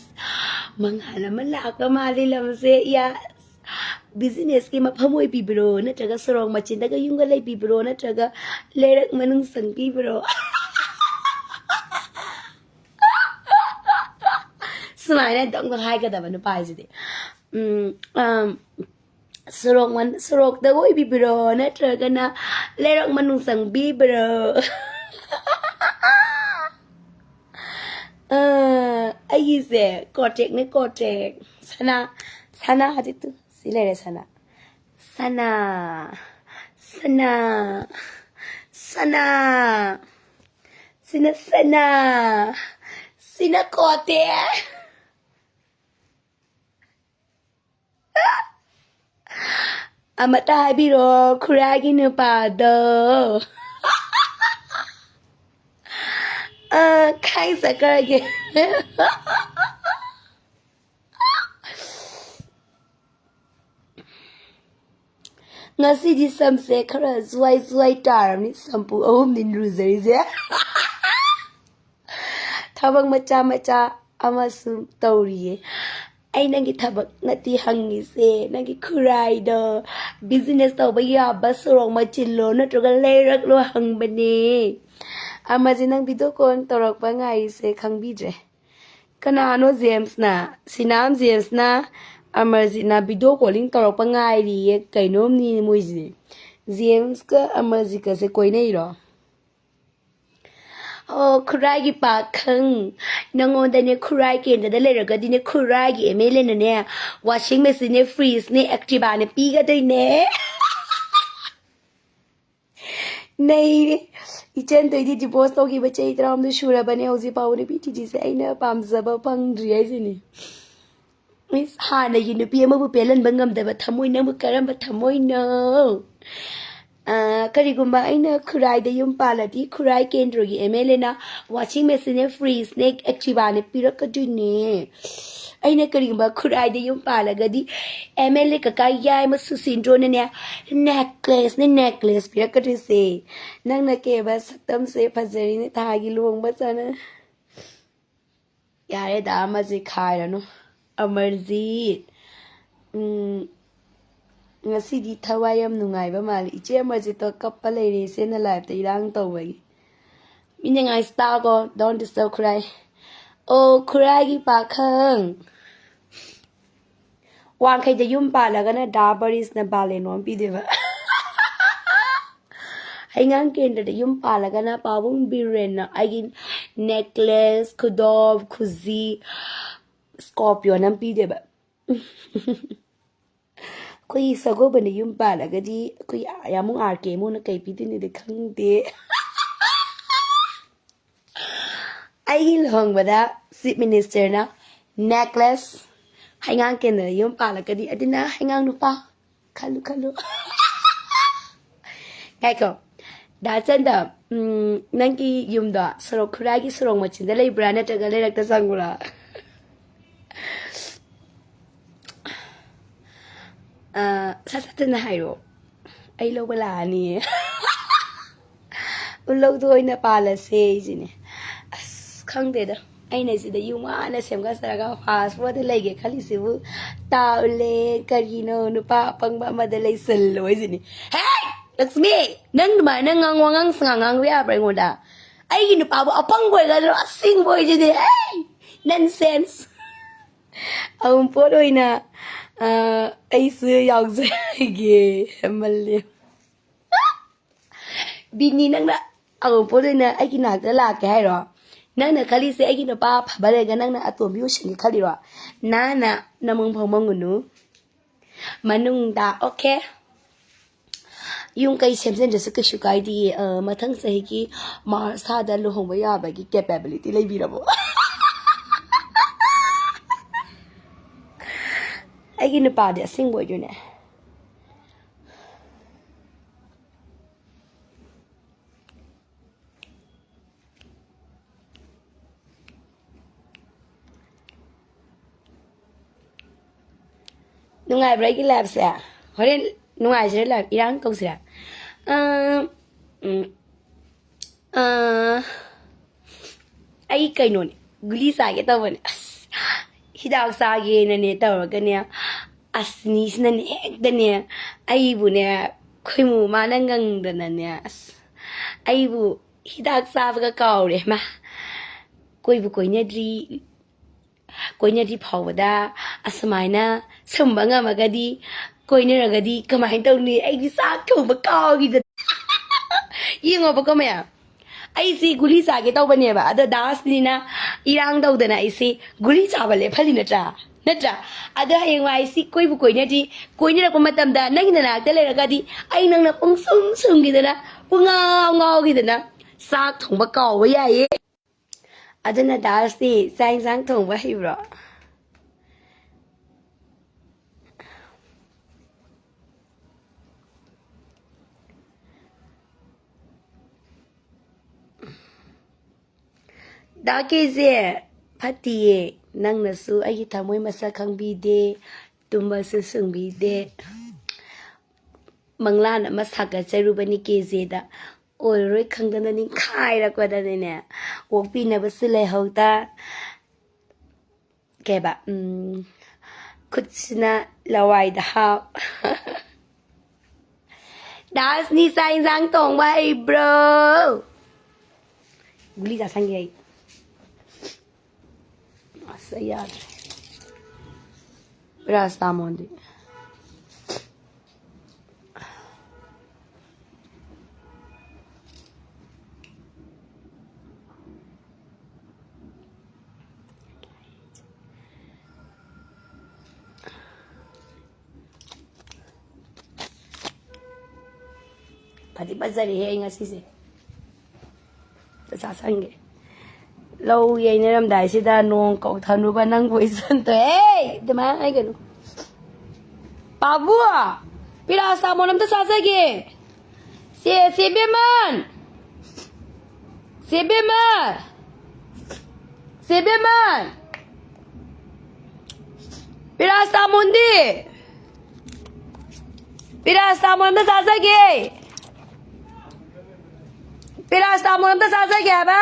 ꯃꯉꯥꯜ ꯑꯃ ꯂꯥꯛꯄ ꯃꯥꯜꯂꯤ ꯂꯝꯁꯦ꯫ ꯌꯥꯁ, ꯕꯤꯖꯤꯅꯦꯁꯀꯤ ꯃꯐꯝ ꯑꯣꯏꯕꯤꯕ꯭ꯔꯣ? ꯅꯠꯇ꯭ꯔꯒ ꯁꯣꯔꯣꯛ ꯃꯆꯤꯟꯗꯒ ꯌꯨꯝꯒ ꯂꯩꯕꯤꯕ꯭ꯔꯣ? ꯅꯠꯇ꯭ꯔꯒ ꯂꯩꯔꯛ ꯃꯅꯨꯡ ꯆꯪꯕꯤꯕ꯭ꯔꯣ? ꯁꯨꯃꯥꯏꯅ ꯑꯗꯨꯝ ꯍꯥꯏꯒꯗꯕ ꯅꯨꯄꯥ ꯍꯥꯏꯁꯤꯗꯤ꯫ ꯎꯝ, ꯑꯝ, ꯁꯣꯔꯣꯛ ꯃꯟ-, ꯁꯣꯔꯣꯛꯇ ꯑꯣꯏꯕꯤꯕ꯭ꯔꯣ? ꯅꯠꯇ꯭ꯔꯒꯅ ꯂꯩꯔꯛ ꯃꯅꯨꯡ ꯆꯪꯕꯤꯕ꯭ꯔꯣ? ꯑ, ꯑꯩꯒꯤꯁꯦ ꯀꯣꯇꯦꯛꯅꯦ, ꯀꯣꯇꯦꯛ꯫ ꯁꯅꯥ, ꯁꯅꯥ ꯍꯥꯏꯗꯤ ꯇꯨ, ꯁꯤ ꯂꯩꯔꯦ ꯁꯅꯥ꯫ ꯁꯅꯥ, ꯁꯅꯥ, ꯁꯅꯥ꯫ ꯁꯤꯅ ꯁꯅꯥ, ꯇꯤꯅ ꯀꯣꯠꯇꯦ꯫ ꯑꯃꯇ ꯍꯥꯏꯕꯤꯔꯣ ꯈꯨꯔꯥꯏꯒꯤ ꯅꯨꯄꯥꯗꯣ꯫ ꯑ, ꯈꯥꯏ ꯆꯠꯈ꯭ꯔꯒꯦ꯫ ꯉꯁꯤꯗꯤ ꯁꯝꯁꯦ ꯈꯔ ꯖ꯭ꯋꯥꯏ ꯖ꯭ꯋꯥꯏ ꯇꯥꯔꯕꯅꯤ, ꯁꯝꯄꯨ ꯑꯍꯨꯝꯅꯤ ꯂꯨꯖꯔꯤꯁꯦ꯫ ꯊꯕꯛ ꯃꯆꯥ ꯃꯆꯥ ꯑꯃꯁꯨ ꯇꯧꯔꯤꯌꯦ꯫ ꯑꯩ ꯅꯪꯒꯤ ꯊꯕꯛ ꯅꯠꯇꯦ ꯍꯪꯉꯤꯁꯦ, ꯅꯪꯒꯤ ꯈꯨꯔꯥꯏꯗꯣ꯫ ꯕꯤꯖꯤꯅꯦꯁ ꯇꯧꯕ ꯌꯥꯕ ꯁꯣꯔꯣꯛ ꯃꯆꯤꯜꯂꯣ ꯅꯠꯇ꯭ꯔꯒ ꯂꯩꯔꯛꯂꯣ ꯍꯪꯕꯅꯦ꯫ ꯑꯃꯁꯦ ꯅꯪ ꯚꯤꯗꯤꯑꯣ ꯀꯣꯜ ꯇꯧꯔꯛꯄ ꯉꯥꯏꯔꯤꯁꯦ ꯈꯪꯕꯤꯗ꯭ꯔꯦ꯫ ꯀꯅꯥꯅꯣ ꯖꯦꯝꯁꯅ? ꯁꯤꯅꯥꯝ ꯖꯦꯝꯁꯅ ꯑꯃꯔꯖꯤꯠꯅ ꯚꯤꯗꯤꯑꯣ ꯀꯣꯂꯤꯡ ꯇꯧꯔꯛꯄ ꯉꯥꯏꯔꯤꯌꯦ꯫ ꯀꯩꯅꯣꯝꯅꯤ ꯃꯣꯏꯁꯤꯗꯤ꯫ ꯖꯦꯝꯁꯀ ꯑꯃꯔꯖꯤꯠꯀꯁꯦ ꯀꯣꯏꯅꯩꯔꯣ? ꯑꯣ, ꯈꯨꯔꯥꯏꯒꯤ ꯄꯥꯈꯪ, ꯅꯪꯉꯣꯟꯗꯅꯦ ꯈꯨꯔꯥꯏ ꯀꯦꯟꯗ꯭ꯔꯗ ꯂꯩꯔꯒꯗꯤꯅꯦ ꯈꯨꯔꯥꯏꯒꯤ ꯑꯦꯝ ꯑꯦꯜ ꯑꯦꯅꯅꯦ ꯋꯥꯁꯤꯡ ꯃꯦꯆꯤꯟꯅꯦ, ꯐ꯭ꯔꯤꯖꯅꯦ, ꯑꯦꯛꯇꯤꯚꯥꯅꯦ ꯄꯤꯒꯗꯣꯏꯅꯦ꯫ ꯅꯩꯔꯦ꯫ ꯏꯆꯟꯗꯣꯏꯗꯤ ꯗꯤꯚꯣꯔꯁ ꯇꯧꯈꯤꯕ ꯆꯍꯤ ꯇꯔꯥꯍꯨꯝꯗꯣꯏ ꯁꯨꯔꯕꯅꯦ, ꯍꯧꯖꯤꯛ ꯐꯥꯎꯕ ꯅꯨꯄꯤ ꯊꯤꯔꯤꯁꯦ ꯑꯩꯅ ꯄꯥꯝꯖꯕ ꯐꯪꯗ꯭ꯔꯤ ꯍꯥꯏꯁꯤꯅꯤ꯫ ꯏꯁ, ꯍꯥꯟꯅꯒꯤ ꯅꯨꯄꯤ ꯑꯃꯕꯨ ꯄꯦꯜꯍꯟꯕ ꯉꯝꯗꯕ ꯊꯃꯣꯏ ꯅꯪꯕꯨ ꯀꯔꯝꯕ ꯊꯃꯣꯏꯅꯣ? ꯑ, ꯀꯔꯤꯒꯨꯝꯕ ꯑꯩꯅ ꯈꯨꯔꯥꯏꯗ ꯌꯨꯝ ꯄꯥꯜꯂꯗꯤ ꯈꯨꯔꯥꯏ ꯀꯦꯟꯗ꯭ꯔꯒꯤ ꯑꯦꯝ ꯑꯦꯜ ꯑꯦꯅ ꯋꯥꯁꯤꯡ ꯃꯦꯆꯤꯟꯅꯦ, ꯐ꯭ꯔꯤꯖꯅꯦ, ꯑꯦꯛꯇꯤꯚꯥꯅꯦ ꯄꯤꯔꯛꯀꯗꯣꯏꯅꯦ꯫ ꯑꯩꯅ ꯀꯔꯤꯒꯨꯝꯕ ꯈꯨꯔꯥꯏꯗ ꯌꯨꯝ ꯄꯥꯜꯂꯒꯗꯤ ꯑꯦꯝ ꯑꯦꯜ ꯑꯦ ꯀꯀꯥ ꯌꯥꯏꯃ ꯁꯨꯁꯤꯟꯗ꯭ꯔꯣꯅꯅꯦ ꯅꯦꯛꯂꯦꯁꯅꯦ, ꯅꯦꯛꯂꯦꯁ ꯄꯤꯔꯛꯀꯗꯣꯏꯁꯦ꯫ ꯅꯪꯅ ꯀꯦꯕ ꯁꯛꯇꯝꯁꯦ ꯐꯖꯔꯤꯅꯦ, ꯊꯥꯒꯤ ꯂꯨꯍꯣꯡꯕ ꯆꯥꯅ꯫ ꯌꯥꯔꯦꯗ, ꯑꯃꯁꯦ ꯈꯥꯏꯔꯅꯨ꯫ ꯑꯃꯔꯖꯤꯠ, ꯎꯝ, ꯉꯁꯤꯗꯤ ꯊꯋꯥꯏ ꯌꯥꯝ ꯅꯨꯡꯉꯥꯏꯕ ꯃꯥꯜꯂꯦ꯫ ꯏꯆꯦ ꯑꯃꯔꯖꯤꯠꯇꯣ ꯀꯞꯄ ꯂꯩꯔꯦ, ꯏꯆꯦꯅ ꯂꯥꯏꯞꯇ ꯏꯔꯥꯡ ꯇꯧꯕꯒꯤ꯫ ꯃꯤꯅ ꯉꯥꯏꯁꯤ ꯇꯥꯀꯣ, don't disturb ꯈꯨꯔꯥꯏ꯫ ꯑꯣ, ꯈꯨꯔꯥꯏꯒꯤ ꯄꯥꯈꯪ꯫ ꯋꯥꯡꯈꯩꯗ ꯌꯨꯝ ꯄꯥꯜꯂꯒꯅ ꯗꯥ ꯕꯔꯤꯁꯅ ꯕꯥꯂꯦꯅꯣ ꯑꯃ ꯄꯤꯗꯣꯏꯕ꯫ ꯍꯩꯉꯥꯡ ꯀꯦꯟꯗ꯭ꯔꯗ ꯌꯨꯝ ꯄꯥꯜꯂꯒꯅ ꯄꯥꯕꯨꯡ ꯕꯤꯔꯦꯟꯅ ꯑꯩꯒꯤ ꯅꯦꯛꯂꯦꯁ, ꯈꯨꯗꯣꯞ, ꯈꯨꯖꯤ, ꯁ꯭ꯀꯣꯔꯄꯤꯌꯣꯟ ꯑꯃ ꯄꯤꯗꯣꯏꯕ꯫ ꯑꯩꯈꯣꯏ ꯁꯒꯣꯜꯕꯟꯗ ꯌꯨꯝ ꯄꯥꯜꯂꯒꯗꯤ ꯑꯩꯈꯣꯏ ꯌꯥꯃꯨꯡ ꯑꯥꯔ ꯀꯦ ꯏꯃꯨꯡꯅ ꯀꯩ ꯄꯤꯗꯣꯏꯅꯣꯗꯤ ꯈꯪꯗꯦ꯫ ꯑꯩꯒꯤ ꯂꯨꯍꯣꯡꯕꯗ ꯆꯤꯐ ꯃꯤꯅꯤꯁꯇꯔꯅ ꯅꯦꯛꯂꯦꯁ, ꯍꯩꯉꯥꯡ ꯀꯦꯟꯗꯅ ꯌꯨꯝ ꯄꯥꯜꯂꯛꯀꯅꯤ, ꯑꯗꯨꯅ ꯍꯩꯉꯥꯡ ꯅꯨꯄꯥ꯫ ꯈꯜꯂꯨ, ꯈꯜꯂꯨ꯫ ꯉꯥꯏꯈꯣ꯫ ꯗꯥ ꯆꯟꯗ, ꯎꯝ, ꯅꯪꯒꯤ ꯌꯨꯝꯗꯣ ꯁꯣꯔꯣꯛ, ꯈꯨꯔꯥꯏꯒꯤ ꯁꯣꯔꯣꯛ ꯃꯆꯤꯟꯗ ꯂꯩꯕ꯭ꯔꯥ, ꯅꯠꯇ꯭ꯔꯒ ꯂꯩꯔꯛꯇ ꯆꯪꯕ꯭ꯔꯥ? ꯑ, ꯁꯠ ꯁꯠ ꯊꯨꯅ ꯍꯥꯏꯔꯛꯑꯣ, ꯑꯩ ꯂꯧꯕ ꯂꯥꯛꯑꯅꯤꯌꯦ꯫ ꯎꯂꯧꯗꯣ ꯑꯣꯏꯅ ꯄꯥꯜꯂꯁꯦ ꯑꯩꯁꯤꯅꯦ꯫ ꯑꯁ, ꯈꯪꯗꯦꯗ꯫ ꯑꯩꯅ ꯁꯤꯗ ꯌꯨꯝ ꯋꯥꯅ ꯁꯦꯝꯒꯠꯆꯔꯒ ꯐꯥꯁ ꯐꯣꯔꯗ ꯂꯩꯒꯦ ꯈꯜꯂꯤꯁꯤꯕꯨ, ꯇꯥꯎꯂꯦ, ꯀꯔꯤꯅꯣ, ꯅꯨꯄꯥ ꯑꯄꯪꯕ ꯑꯃꯗ ꯂꯩꯁꯜꯂꯣ ꯍꯥꯏꯁꯤꯅꯤ꯫ ꯍꯦ! ꯂꯛꯁꯃꯤ! ꯅꯪ ꯑꯗꯨꯃꯥꯏꯅ ꯉꯥꯡ-, ꯋꯥꯉꯥꯡ ꯁꯉꯥꯡ ꯉꯥꯡꯕ ꯌꯥꯕ꯭ꯔꯥ ꯑꯩꯉꯣꯟꯗ? ꯑꯩꯒꯤ ꯅꯨꯄꯥꯕꯨ ꯑꯄꯪꯕ ꯑꯣꯏꯒꯗ꯭ꯔꯣ? ꯑꯁꯤꯡꯕ ꯑꯣꯏꯁꯤꯗꯤ꯫ ꯍꯦ! Nonsense! ꯑꯎꯟꯄꯣꯠ ꯑꯣꯏꯅ, ꯑ, ꯑꯩꯁꯨ ꯌꯥꯎꯖꯔꯒꯦ꯫ ꯍꯦꯃꯜꯂꯦ꯫ ꯕꯤꯅꯤ, ꯅꯪꯅ ꯑꯎꯟꯄꯣꯠ ꯑꯣꯏꯅ ꯑꯩꯒꯤ ꯅꯥꯛꯇ ꯂꯥꯛꯀꯦ ꯍꯥꯏꯔꯣ? ꯅꯪꯅ ꯈꯜꯂꯤꯁꯦ ꯑꯩꯒꯤ ꯅꯨꯄꯥ ꯑꯐꯕ ꯂꯩꯔꯒ ꯅꯪꯅ ꯑꯇꯣꯝꯕꯤ ꯑꯣꯏꯁꯤꯟꯒꯦ ꯈꯜꯂꯤꯔꯣ? ꯅꯥꯅ ꯅꯃꯪ ꯐꯥꯎ ꯃꯪꯉꯨꯅꯨ꯫ ꯃꯅꯨꯡꯗ, okay? ꯌꯨꯝ ꯀꯩ ꯁꯦꯝꯖꯤꯟꯗ꯭ꯔꯁꯨ ꯀꯩꯁꯨ ꯀꯥꯏꯗꯤꯌꯦ꯫ ꯑ, ꯃꯊꯪ ꯆꯍꯤꯒꯤ ꯃꯥꯔꯆ ꯊꯥꯗ ꯂꯨꯍꯣꯡꯕ ꯌꯥꯕꯒꯤ capability ꯂꯩꯕꯤꯔꯕꯣ? ꯑꯩꯒꯤ ꯅꯨꯄꯥꯗꯤ ꯑꯁꯦꯡꯕ ꯑꯣꯏꯗꯣꯏꯅꯦ꯫ ꯅꯨꯡꯉꯥꯏꯕ꯭ꯔꯥ ꯑꯩꯒꯤ ꯂꯥꯏꯐꯁꯦ? ꯍꯣꯔꯦꯟ ꯅꯨꯡꯉꯥꯏꯁꯤꯔ, ꯂꯥꯏꯐ ꯏꯔꯥꯡ ꯇꯧꯁꯤꯔ? ꯑ, ꯎꯝ, ꯑ, ꯑꯩ ꯀꯩꯅꯣꯅꯦ, ꯒꯨꯂꯤ ꯆꯥꯒꯦ ꯇꯧꯕꯅꯦ꯫ ꯑꯁ, ꯍꯤꯗꯥꯛ ꯆꯥꯒꯦꯅꯅꯦ ꯇꯧꯔꯒꯅꯦ, ꯑꯁ, ꯅꯤꯁꯤꯅꯅꯦ ꯍꯦꯛꯇꯅꯦ ꯑꯩꯕꯨꯅꯦ ꯈꯣꯏꯃꯨ ꯃꯥꯅ ꯉꯪꯗꯅꯅꯦ, ꯑꯁ, ꯑꯩꯕꯨ ꯍꯤꯗꯥꯛ ꯆꯥꯕꯒ ꯀꯥꯎꯔꯦ꯫ ꯃꯥ ꯀꯣꯏꯕꯨ ꯀꯣꯏꯅꯗ꯭ꯔꯤ, ꯀꯣꯏꯅꯗ꯭ꯔꯤ ꯐꯥꯎꯕꯗ ꯑꯁꯨꯃꯥꯏꯅ ꯁꯨꯝꯕ ꯉꯝꯃꯒꯗꯤ, ꯀꯣꯏꯅꯔꯒꯗꯤ ꯀꯃꯥꯏꯅ ꯇꯧꯅꯤ? ꯑꯩꯗꯤ ꯆꯥꯛ ꯊꯣꯡꯕ ꯀꯥꯎꯈꯤꯗꯅ꯫ ꯌꯦꯡꯉꯣꯕꯀꯣ ꯃꯌꯥꯝ, ꯑꯩꯁꯤ ꯒꯨꯂꯤ ꯆꯥꯒꯦ ꯇꯧꯕꯅꯦꯕ, ꯑꯗꯣ ꯗꯥꯁꯅꯤꯅ ꯏꯔꯥꯡ ꯇꯧꯗꯅ ꯑꯩꯁꯤ ꯒꯨꯂꯤ ꯆꯥꯕ ꯂꯦꯞꯍꯜꯂꯤ ꯅꯠꯇ꯭ꯔꯥ? ꯅꯠꯇ꯭ꯔꯥ? ꯑꯗꯣ ꯍꯌꯦꯡꯋꯥꯏ ꯑꯩꯁꯤ ꯀꯣꯏꯕꯨ ꯀꯣꯏꯅꯗ꯭ꯔꯤ, ꯀꯣꯏꯅꯔꯛꯄ ꯃꯇꯝꯗ ꯅꯪꯒꯤ ꯅꯅꯥꯛꯇ ꯂꯩꯔꯒꯗꯤ ꯑꯩ ꯅꯪꯅ ꯄꯨꯡꯁꯨꯝ ꯁꯨꯝꯈꯤꯗꯅ, ꯄꯨꯡꯉꯥꯎ ꯉꯥꯎꯈꯤꯗꯅ, ꯆꯥꯛ ꯊꯣꯡꯕ ꯀꯥꯎꯕ ꯌꯥꯏꯌꯦ꯫ ꯑꯗꯨꯅ ꯗꯥꯁꯇꯤ ꯆꯥꯛ ꯏꯟꯁꯥꯡ ꯊꯣꯡꯕ ꯍꯩꯕ꯭ꯔꯣ? ꯗꯥ ꯀꯦꯁꯦ ꯐꯠꯇꯤꯌꯦ꯫ ꯅꯪꯅꯁꯨ ꯑꯩꯒꯤ ꯊꯃꯣꯏ ꯃꯁꯛ ꯈꯪꯕꯤꯗꯦ, ꯇꯨꯝꯕꯁꯨ ꯁꯨꯡꯕꯤꯗꯦ꯫ ꯃꯪꯂꯥꯟ ꯑꯃ ꯁꯥꯒꯠꯆꯔꯨꯕꯅꯤ ꯀꯦꯖꯦꯗ꯫ ꯑꯣꯏꯔꯔꯣꯏ ꯈꯪꯗꯅ ꯅꯤꯡꯈꯥꯏꯔꯛꯄꯗꯅꯤꯅꯦ, ꯑꯣꯛꯄꯤꯅꯕꯁꯨ ꯂꯩꯍꯧꯗ꯫ ꯀꯩꯕ, ꯎꯝ, ꯈꯨꯠꯁꯤꯅ ꯂꯋꯥꯏꯗ ꯍꯥꯞ꯫ ꯗꯥꯁꯅꯤ ꯆꯥꯛ ꯏꯟꯁꯥꯡ ꯊꯣꯡꯕ ꯍꯩꯕ꯭ꯔꯣ? ꯒꯨꯂꯤ ꯆꯥꯁꯟꯒꯦ ꯑꯩ꯫ ꯑꯁ, ꯑꯩ ꯌꯥꯗ꯭ꯔꯦ꯫ ꯄꯦꯔꯥꯁꯤꯇꯥꯃꯣꯜꯗꯤ꯫ ꯐꯗꯤ ꯐꯖꯔꯦꯍꯦ ꯑꯩ ꯉꯁꯤꯁꯦ꯫ ꯆꯥꯁꯟꯒꯦ꯫ ꯂꯧ ꯌꯩꯅꯔꯝꯗꯥꯏꯁꯤꯗ ꯅꯣꯡ ꯀꯧꯊꯅꯨꯕ ꯅꯪꯕꯨ ꯏꯆꯟ ꯇꯣꯛꯑꯦ꯫ ꯑꯗꯨꯃꯥꯏꯅ ꯍꯥꯏꯒꯅꯨ꯫ ꯄꯥꯕꯨ, ꯄꯤꯔꯥꯁꯤꯇꯥꯃꯣꯜ ꯑꯝꯇ ꯆꯥꯖꯒꯦ꯫ ꯆꯦ, ꯆꯦ ꯕꯦꯃꯟ! ꯆꯦ ꯕꯦꯃꯟ! ꯆꯦ ꯕꯦꯃꯟ! ꯄꯤꯔꯥꯁꯤꯇꯥꯃꯣꯜꯗꯤ? ꯄꯤꯔꯥꯁꯤꯇꯥꯃꯣꯜ ꯑꯝꯇ ꯆꯥꯖꯒꯦ꯫ ꯄꯤꯔꯥꯁꯤꯇꯥꯃꯣꯜ ꯑꯝꯇ ꯆꯥꯖꯒꯦ ꯍꯥꯏꯕ꯫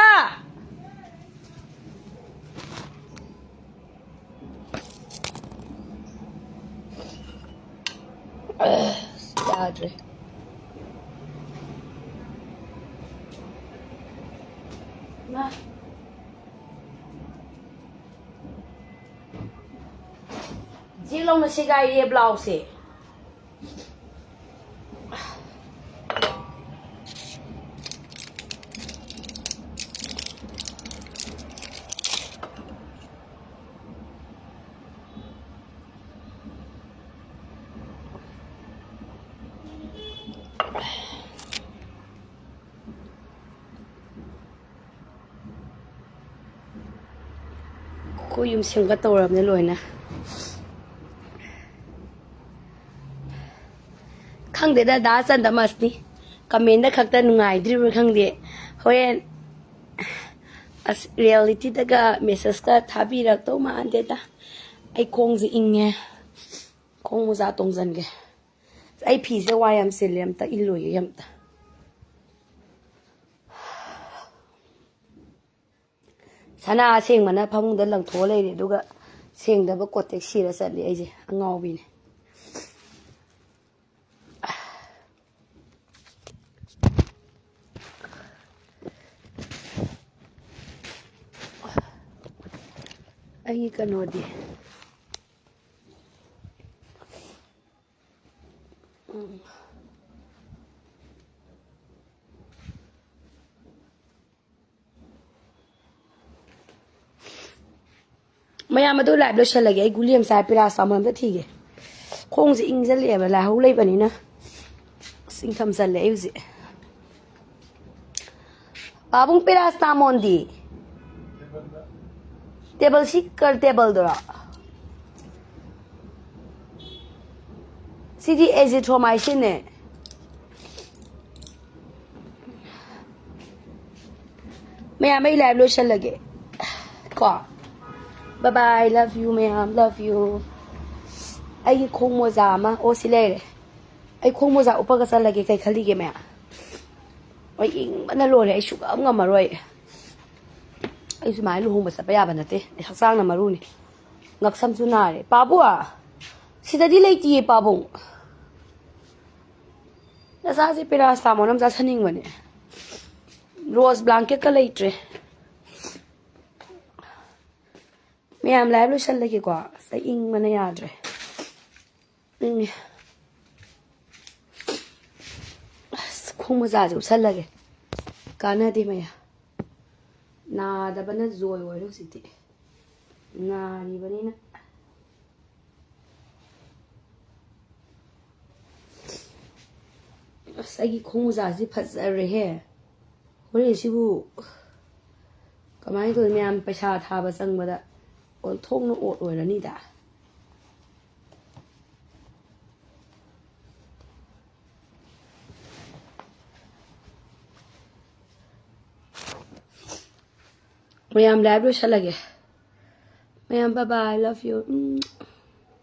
ꯑꯁ, ꯌꯥꯗ꯭ꯔꯦ꯫ ꯃꯥ꯫ ꯖꯤꯛ ꯂꯥꯎꯅ ꯁꯦꯒꯥꯏꯔꯦ ꯕ꯭ꯂꯥꯎꯁꯁꯦ꯫ ꯑꯩꯈꯣꯏ ꯌꯨꯝ ꯁꯦꯝꯒꯠꯇꯧꯔꯕꯅꯦ ꯂꯣꯏꯅ꯫ ꯈꯪꯗꯦꯗ, ꯗꯥ ꯆꯟꯗꯃꯁꯅꯤ꯫ ꯀꯃꯦꯟꯗ ꯈꯛꯇ ꯅꯨꯡꯉꯥꯏꯗ꯭ꯔꯤꯕ꯭ꯔꯥ ꯈꯪꯗꯦ꯫ ꯍꯣꯔꯦꯟ ꯑꯁ, ꯔꯤꯌꯦꯂꯤꯇꯤꯗꯒ ꯃꯦꯁꯦꯖꯀ ꯊꯥꯕꯤꯔꯛꯇꯧ ꯃꯥꯟꯗꯦꯗ꯫ ꯑꯩ ꯈꯣꯡꯁꯦ ꯏꯪꯉꯦ꯫ ꯈꯣꯡ ꯃꯣꯖꯥ ꯇꯣꯡꯖꯟꯒꯦ꯫ ꯑꯩ ꯐꯤꯁꯦ ꯋꯥ ꯌꯥꯝ ꯆꯤꯜꯂꯦ, ꯑꯝꯇ ꯏꯜꯂꯣꯏꯒꯦ ꯑꯝꯇ꯫ ꯁꯅꯥ ꯑꯁꯦꯡꯕꯅ ꯐꯃꯨꯡꯗ ꯂꯪꯊꯣꯛꯑ ꯂꯩꯔꯦ, ꯑꯗꯨꯒ ꯁꯦꯡꯗꯕ ꯀꯣꯇꯦꯛ ꯁꯤꯔ ꯆꯠꯂꯦ꯫ ꯑꯩꯁꯦ ꯑꯉꯥꯎꯕꯤꯅꯦ꯫ ꯑꯩꯒꯤ ꯀꯩꯅꯣꯗꯤ꯫ ꯎꯝ꯫ ꯃꯌꯥꯝ ꯑꯗꯨ ꯂꯥꯏꯚ ꯂꯣꯏꯁꯜꯂꯒꯦ꯫ ꯑꯩ ꯒꯨꯂꯤ ꯑꯃ ꯆꯥꯏ, ꯄꯦꯔꯥꯁꯤꯇꯥꯃꯣꯜ ꯑꯝꯇ ꯊꯤꯒꯦ꯫ ꯈꯣꯡꯁꯦ ꯏꯪꯖꯜꯂꯛꯑꯦꯕ, ꯂꯥꯏꯍꯧ ꯂꯩꯕꯅꯤꯅ꯫ ꯑꯁ, ꯏꯪꯊꯝ ꯆꯜꯂꯦ ꯑꯩ ꯍꯧꯖꯤꯛ꯫ ꯄꯥꯕꯨꯡ, ꯄꯦꯔꯥꯁꯤꯇꯥꯃꯣꯜꯗꯤ? ꯇꯦꯕꯜ ꯁꯤ ꯀꯔ ꯇꯦꯕꯜꯗꯨꯔꯣ? ꯁꯤꯗꯤ ꯑꯦꯖꯤꯊ꯭ꯔꯣꯃꯥꯏꯁꯤꯟꯅꯦ꯫ ꯃꯌꯥꯝ, ꯑꯩ ꯂꯥꯏꯚ ꯂꯣꯏꯁꯜꯂꯒꯦ ꯀꯣ꯫ Bye bye, love you ꯃꯌꯥꯝ, love you꯫ ꯑꯩꯒꯤ ꯈꯣꯡ ꯃꯣꯖꯥ ꯑꯃ, ꯑꯣ, ꯁꯤ ꯂꯩꯔꯦ꯫ ꯑꯩ ꯈꯣꯡ ꯃꯣꯖꯥ ꯎꯞꯄꯒ ꯆꯠꯂꯒꯦ꯫ ꯀꯩ ꯈꯜꯂꯤꯒꯦ ꯃꯌꯥꯝ? ꯑꯩ ꯏꯪꯕꯅ ꯂꯣꯏꯔꯦ, ꯑꯩ ꯁꯨꯛꯉꯝ ꯉꯝꯃꯔꯣꯏ꯫ ꯑꯩ ꯁꯨꯃꯥꯏꯅ ꯂꯨꯍꯣꯡꯕ ꯆꯠꯄ ꯌꯥꯕ ꯅꯠꯇꯦ, ꯑꯩ ꯍꯛꯆꯥꯡꯅ ꯃꯔꯨꯅꯤ꯫ ꯉꯛꯁꯝꯁꯨ ꯅꯥꯔꯦ꯫ ꯄꯥꯕꯨ, ꯁꯤꯗꯗꯤ ꯂꯩꯇꯤꯌꯦ ꯄꯥꯕꯨꯡ꯫ ꯅꯆꯥꯁꯦ ꯄꯦꯔꯥꯁꯤꯇꯥꯃꯣꯜ ꯑꯃ ꯆꯥꯁꯟꯅꯤꯡꯕꯅꯦ꯫ ꯔꯣꯁ ꯕ꯭ꯂꯥꯡꯀꯦꯠꯀ ꯂꯩꯇ꯭ꯔꯦ꯫ ꯃꯌꯥꯝ, ꯂꯥꯏꯚ ꯂꯣꯏꯁꯜꯂꯒꯦꯀꯣ꯫ ꯑꯁ, ꯑꯩ ꯏꯪꯕꯅ ꯌꯥꯗ꯭ꯔꯦ꯫ ꯏꯪꯉꯦ꯫ ꯑꯁ, ꯈꯣꯡ ꯃꯣꯖꯥꯁꯦ ꯎꯞꯁꯜꯂꯒꯦ꯫ ꯀꯥꯟꯅꯗꯦ ꯃꯌꯥꯝ꯫ ꯅꯥꯗꯕꯅ ꯖꯣꯏ ꯑꯣꯏꯔꯦ ꯍꯧꯖꯤꯛꯇꯤ꯫ ꯅꯥꯔꯤꯕꯅꯤꯅ꯫ ꯑꯁ, ꯑꯩꯒꯤ ꯈꯣꯡ ꯃꯣꯖꯥꯁꯤ ꯐꯖꯔꯦꯍꯦ꯫ ꯍꯣꯔꯦꯟ ꯁꯤꯕꯨ ꯀꯃꯥꯏꯅ ꯇꯧꯅꯤ? ꯃꯌꯥꯝ ꯄꯩꯁꯥ ꯊꯥꯕ ꯆꯪꯕꯗ ꯑꯣꯟꯊꯣꯛꯅ ꯑꯣꯠ ꯑꯣꯏꯔꯅꯤꯗ꯫ ꯃꯌꯥꯝ, live ꯂꯣꯏꯁꯜꯂꯒꯦ꯫ ꯃꯌꯥꯝ, bye bye, I love you. Um.